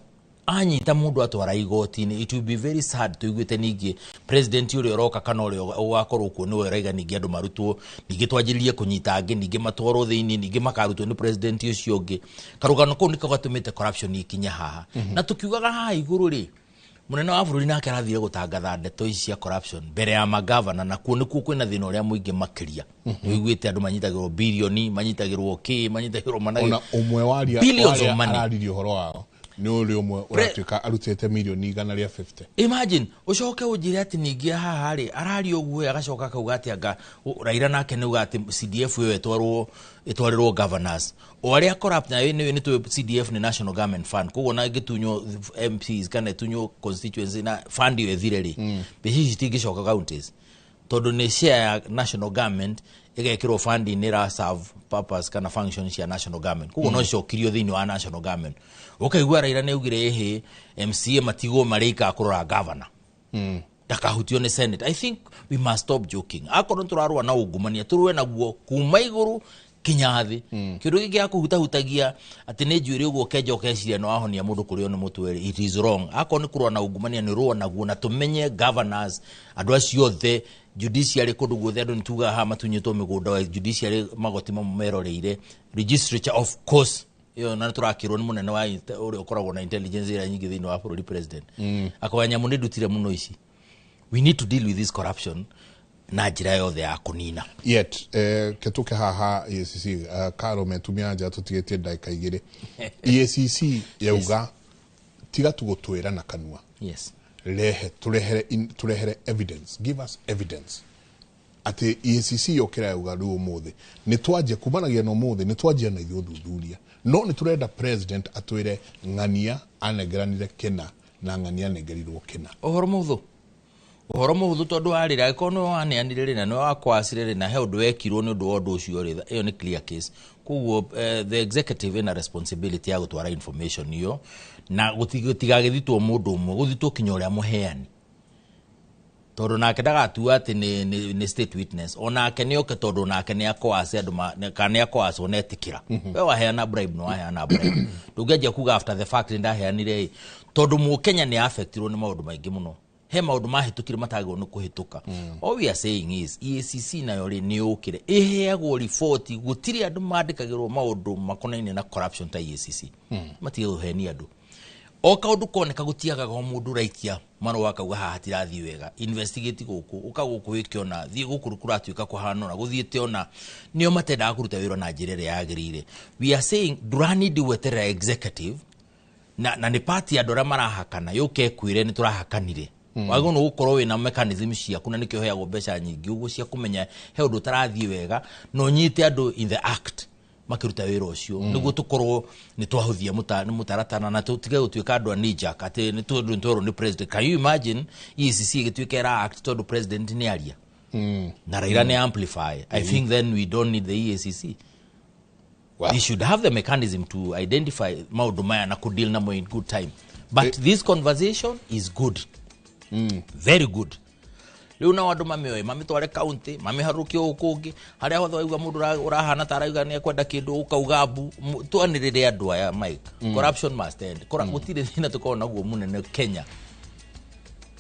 Anyita mundu atwara igoti-inĩ, it will be very sad tuiguĩte ningĩ president ũrĩa ũroka kana ũrĩa ũgakorwo kuo nĩwe ũraiga ningĩ andũ marutwo, ningĩ twanjĩrĩrie kũnyita angĩ, ningĩ matwarwo thĩinĩ, ningĩ makarutwo nĩ president ũcio ũngĩ. Karũgano kau nĩko gatũmĩte corruption ikinye haha. Na tũkiugaga haha igũrũ rĩ, munene wa bũrũri nake arathire gũtangatha ndeto ici cia corruption mbere ya magavana, na kuo nĩkuo kwĩna thĩna ũrĩa mũingĩ makĩria. Nĩũiguĩte andũ manyitagĩrwo bilioni, manyitagĩrwo kĩ, manyitagĩrwo managĩ
ona ũmwe waria
billions of money.
Araririe ũhoro wao nĩ ũrĩa ũmwe ũratuĩka arutĩte milioni 150.
Imagine ũcoke ũnjĩre atĩ ningĩ haha rĩ araria ũguo agacoka akauga atĩ anga Raila nake nĩauga atĩ CDF ĩyo ĩtwarĩrwo governors o arĩa corrupt, na nĩ tũĩ CDF nĩ National Government Fund, koguo na ĩngĩtunywo MPs kana ĩtunywo constituency na fund ĩyo ĩthire rĩ, mbeca ici citingĩcoka counties tondũ nĩ share ya national government ĩgekĩrwo fund-inĩ ĩra serve purpose kana function cia national government, koguo no icokirio thĩinĩ wa national government. Ũkaigua Raila nĩ augire ĩhĩ MCA matigwo marĩikaga kũrora governor ndakahutio nĩ Senate. I think we must stop joking. Akorwo tũrarũa na ungumania tũrũe naguo kuma igũrũ kinya thĩ. Kĩndũ gĩkĩ gĩa kũhutahutagia atĩ nĩ njuĩrĩ ũguo ũkenja ũkeciria nĩ wahonia mũndũ kũrĩo nĩ mũtwe rĩ, it is wrong. Akorwo nĩ kũrũa na ungumania nĩ rũa naguo, na tũmenye governors andũ acio othe judiciary kũndũ guothe andũ nĩ tugaga haha matunyĩtwo mĩgũnda wa judiciary magoti mamwe meroreire legislature of course ĩyo, na nĩtũrakĩrwo nĩ mũnene wa ũrĩa ũkoragwo na intelligence ĩrĩa nyingĩ thĩinĩ wa bũrũri president akoya nyamũ nĩ ndutire mũno ici. We need to deal with this corruption na njĩra yothe ya kũnina.
Yet ketuke haha EACC karo metumia nja tũtigĩtie ndagĩka 2. EACC yauga tiga tũgũtwĩra na kanua.
Yes.
Rehe tũrehere evidence, give us evidence atĩ EACC yokĩra yauga rĩu ũmũthĩ nĩ twanjia kumanagia na ũmũthĩ nĩ twanjia na ithuĩ ũthuthuria, no nĩ tũrenda president atwĩre ng'ania anengeranire kĩna na ng'ania anengerirwo kĩna.
Ũhoro mũhũthũ tondũ warĩra angĩkorwo nĩwe waneanire rĩ na nĩwe wakwacire rĩ na he ũndũ wekirwo nĩ ũndũ wa ũndũ ũcio rĩ, ĩyo nĩ clear case. Koguo the executive ĩna responsibility ya gũtwara information ĩyo na gũtigagĩthitwo mũndũ ũmwe, gũthitwo kinya ũrĩa mũheani, tondũ nake ndagatua atĩ nĩ state witness, onake nĩ oke tondũ nake nĩ akoace andũ kana nĩ akoacwo na etĩkĩra. We waheana bribe no waheana bribe, ndũngĩanjia kuga after the fact ndaheanire ĩ, tondũ mũkenya nĩ affectirwo nĩ maũndũ maingĩ mũno. He maũndũ mahĩtũkire matagĩrĩirwo nĩ kũhĩtũka. All we are saying is EACC nayo rĩ nĩ yũkĩre ĩheagwo riboti, gũtirĩ andũ mandĩkagĩrwo maũndũ makonainie na corruption ta EACC. Matige kũhenia andũ. O kaũndũ koneka gũtiagaga o mũndũ ũraikia marũa akauga haha hatirathiĩ wega, investigate gũkũ, ũka gũkũ wĩke ona, thiĩ gũkũ kũratuĩka kũhana ũna, gũthiĩte ona, nĩo matendaga kũruta wĩra na njĩra ĩrĩa yagĩrĩire. We are saying ndũranindi gweterera executive na nĩ party andũ arĩa marahakana yũke ĩkwĩre nĩ tũrahakanire. Wagĩrĩirwo nĩ gũkorwo wĩna mechanism ciaku na nĩkĩo ũheagwo mbeca nyingĩ ũguo cia kũmenya he ũndũ ũtarathiĩ wega na ũnyite andũ in the act makĩruta wĩra ũcio, nĩguo tũkorwo nĩ twahũthia mũtaratara na tũtige gũtuĩka andũ a knee jerk atĩ nĩ tondũ nĩ twerwo nĩ president. Can you imagine EACC ĩgĩtuĩka ĩra act tondũ president nĩ aria na Raila nĩ amplify? I think then we don't need the EACC. They should have the mechanism to identify maũndũ maya na kũdeal namo in good time. But this conversation is good. Very good. Rĩu nao andũ mamĩoe mamĩtware county mamĩharũkie gũkũ kũngĩ harĩa hothe waigua mũndũ ũrahana ta arauga nĩ ekwenda kĩndũ ũkauga mbu. Twanĩrĩre andũ aya Mike. Corruption must end. Gũtirĩ thĩna tũkoragwo naguo mũnene Kenya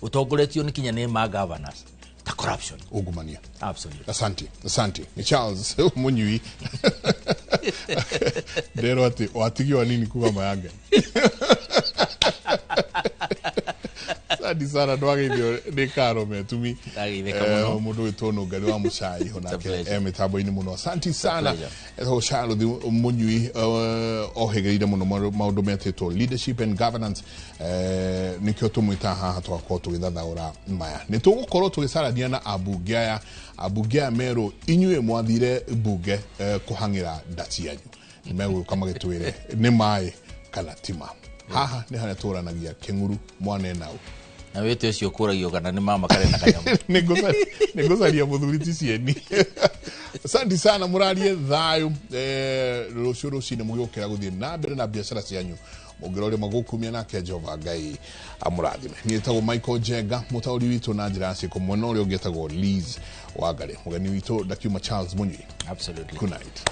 ũtongoretio nĩ kinya nĩ ma governors ta corruption.
Ungumania.
Absolutely.
Asante, asante. Ni Charles Munyui. Ndero atĩ watigio nini kuga mayanga. Asante sana ndwageithio nĩ Karo Metumi. Mũndũ wĩtwo Nũngari wa Mũcai onake mĩtambo-inĩ mũno. Asante sana. Etagwo Charles Munyui ohĩgĩrĩire mũno maũndũ metĩtwo leadership and governance, nĩkĩo tũmwĩta haha tũgakorwo tũgĩthathaũra maya. Nĩ tũgũkorwo tũgĩcarania na ambunge aya merũ inyuĩ mwathire mbunge kũhang'ĩra nda cianyu. Nĩ megũka magĩtwĩre nĩ maĩ kana ti ma. Haha nĩ harĩa tũranagia kĩng'uru mwane nau.
Na wĩte ũcio ũkũragio kana nĩ mama karĩ na kanyamũ.
Nĩ ngũcaria mũthuri ti cieni. Asante sana, mũrarie thayũ. Rũciũ rũcinĩ mũgĩũkĩra gũthiĩ na mbere na biacara cianyu mũngĩroria magũkumia nake Jehova Ngai amũrathime. Niĩ etagwo Michael Njenga, mũtaũri witũ na njĩra ya ciĩko, mwena ũrĩa ũngĩ etagwo Liz Wangari, mũgeni witũ ndakiuma Charles Munyui.
Absolutely.
Good night.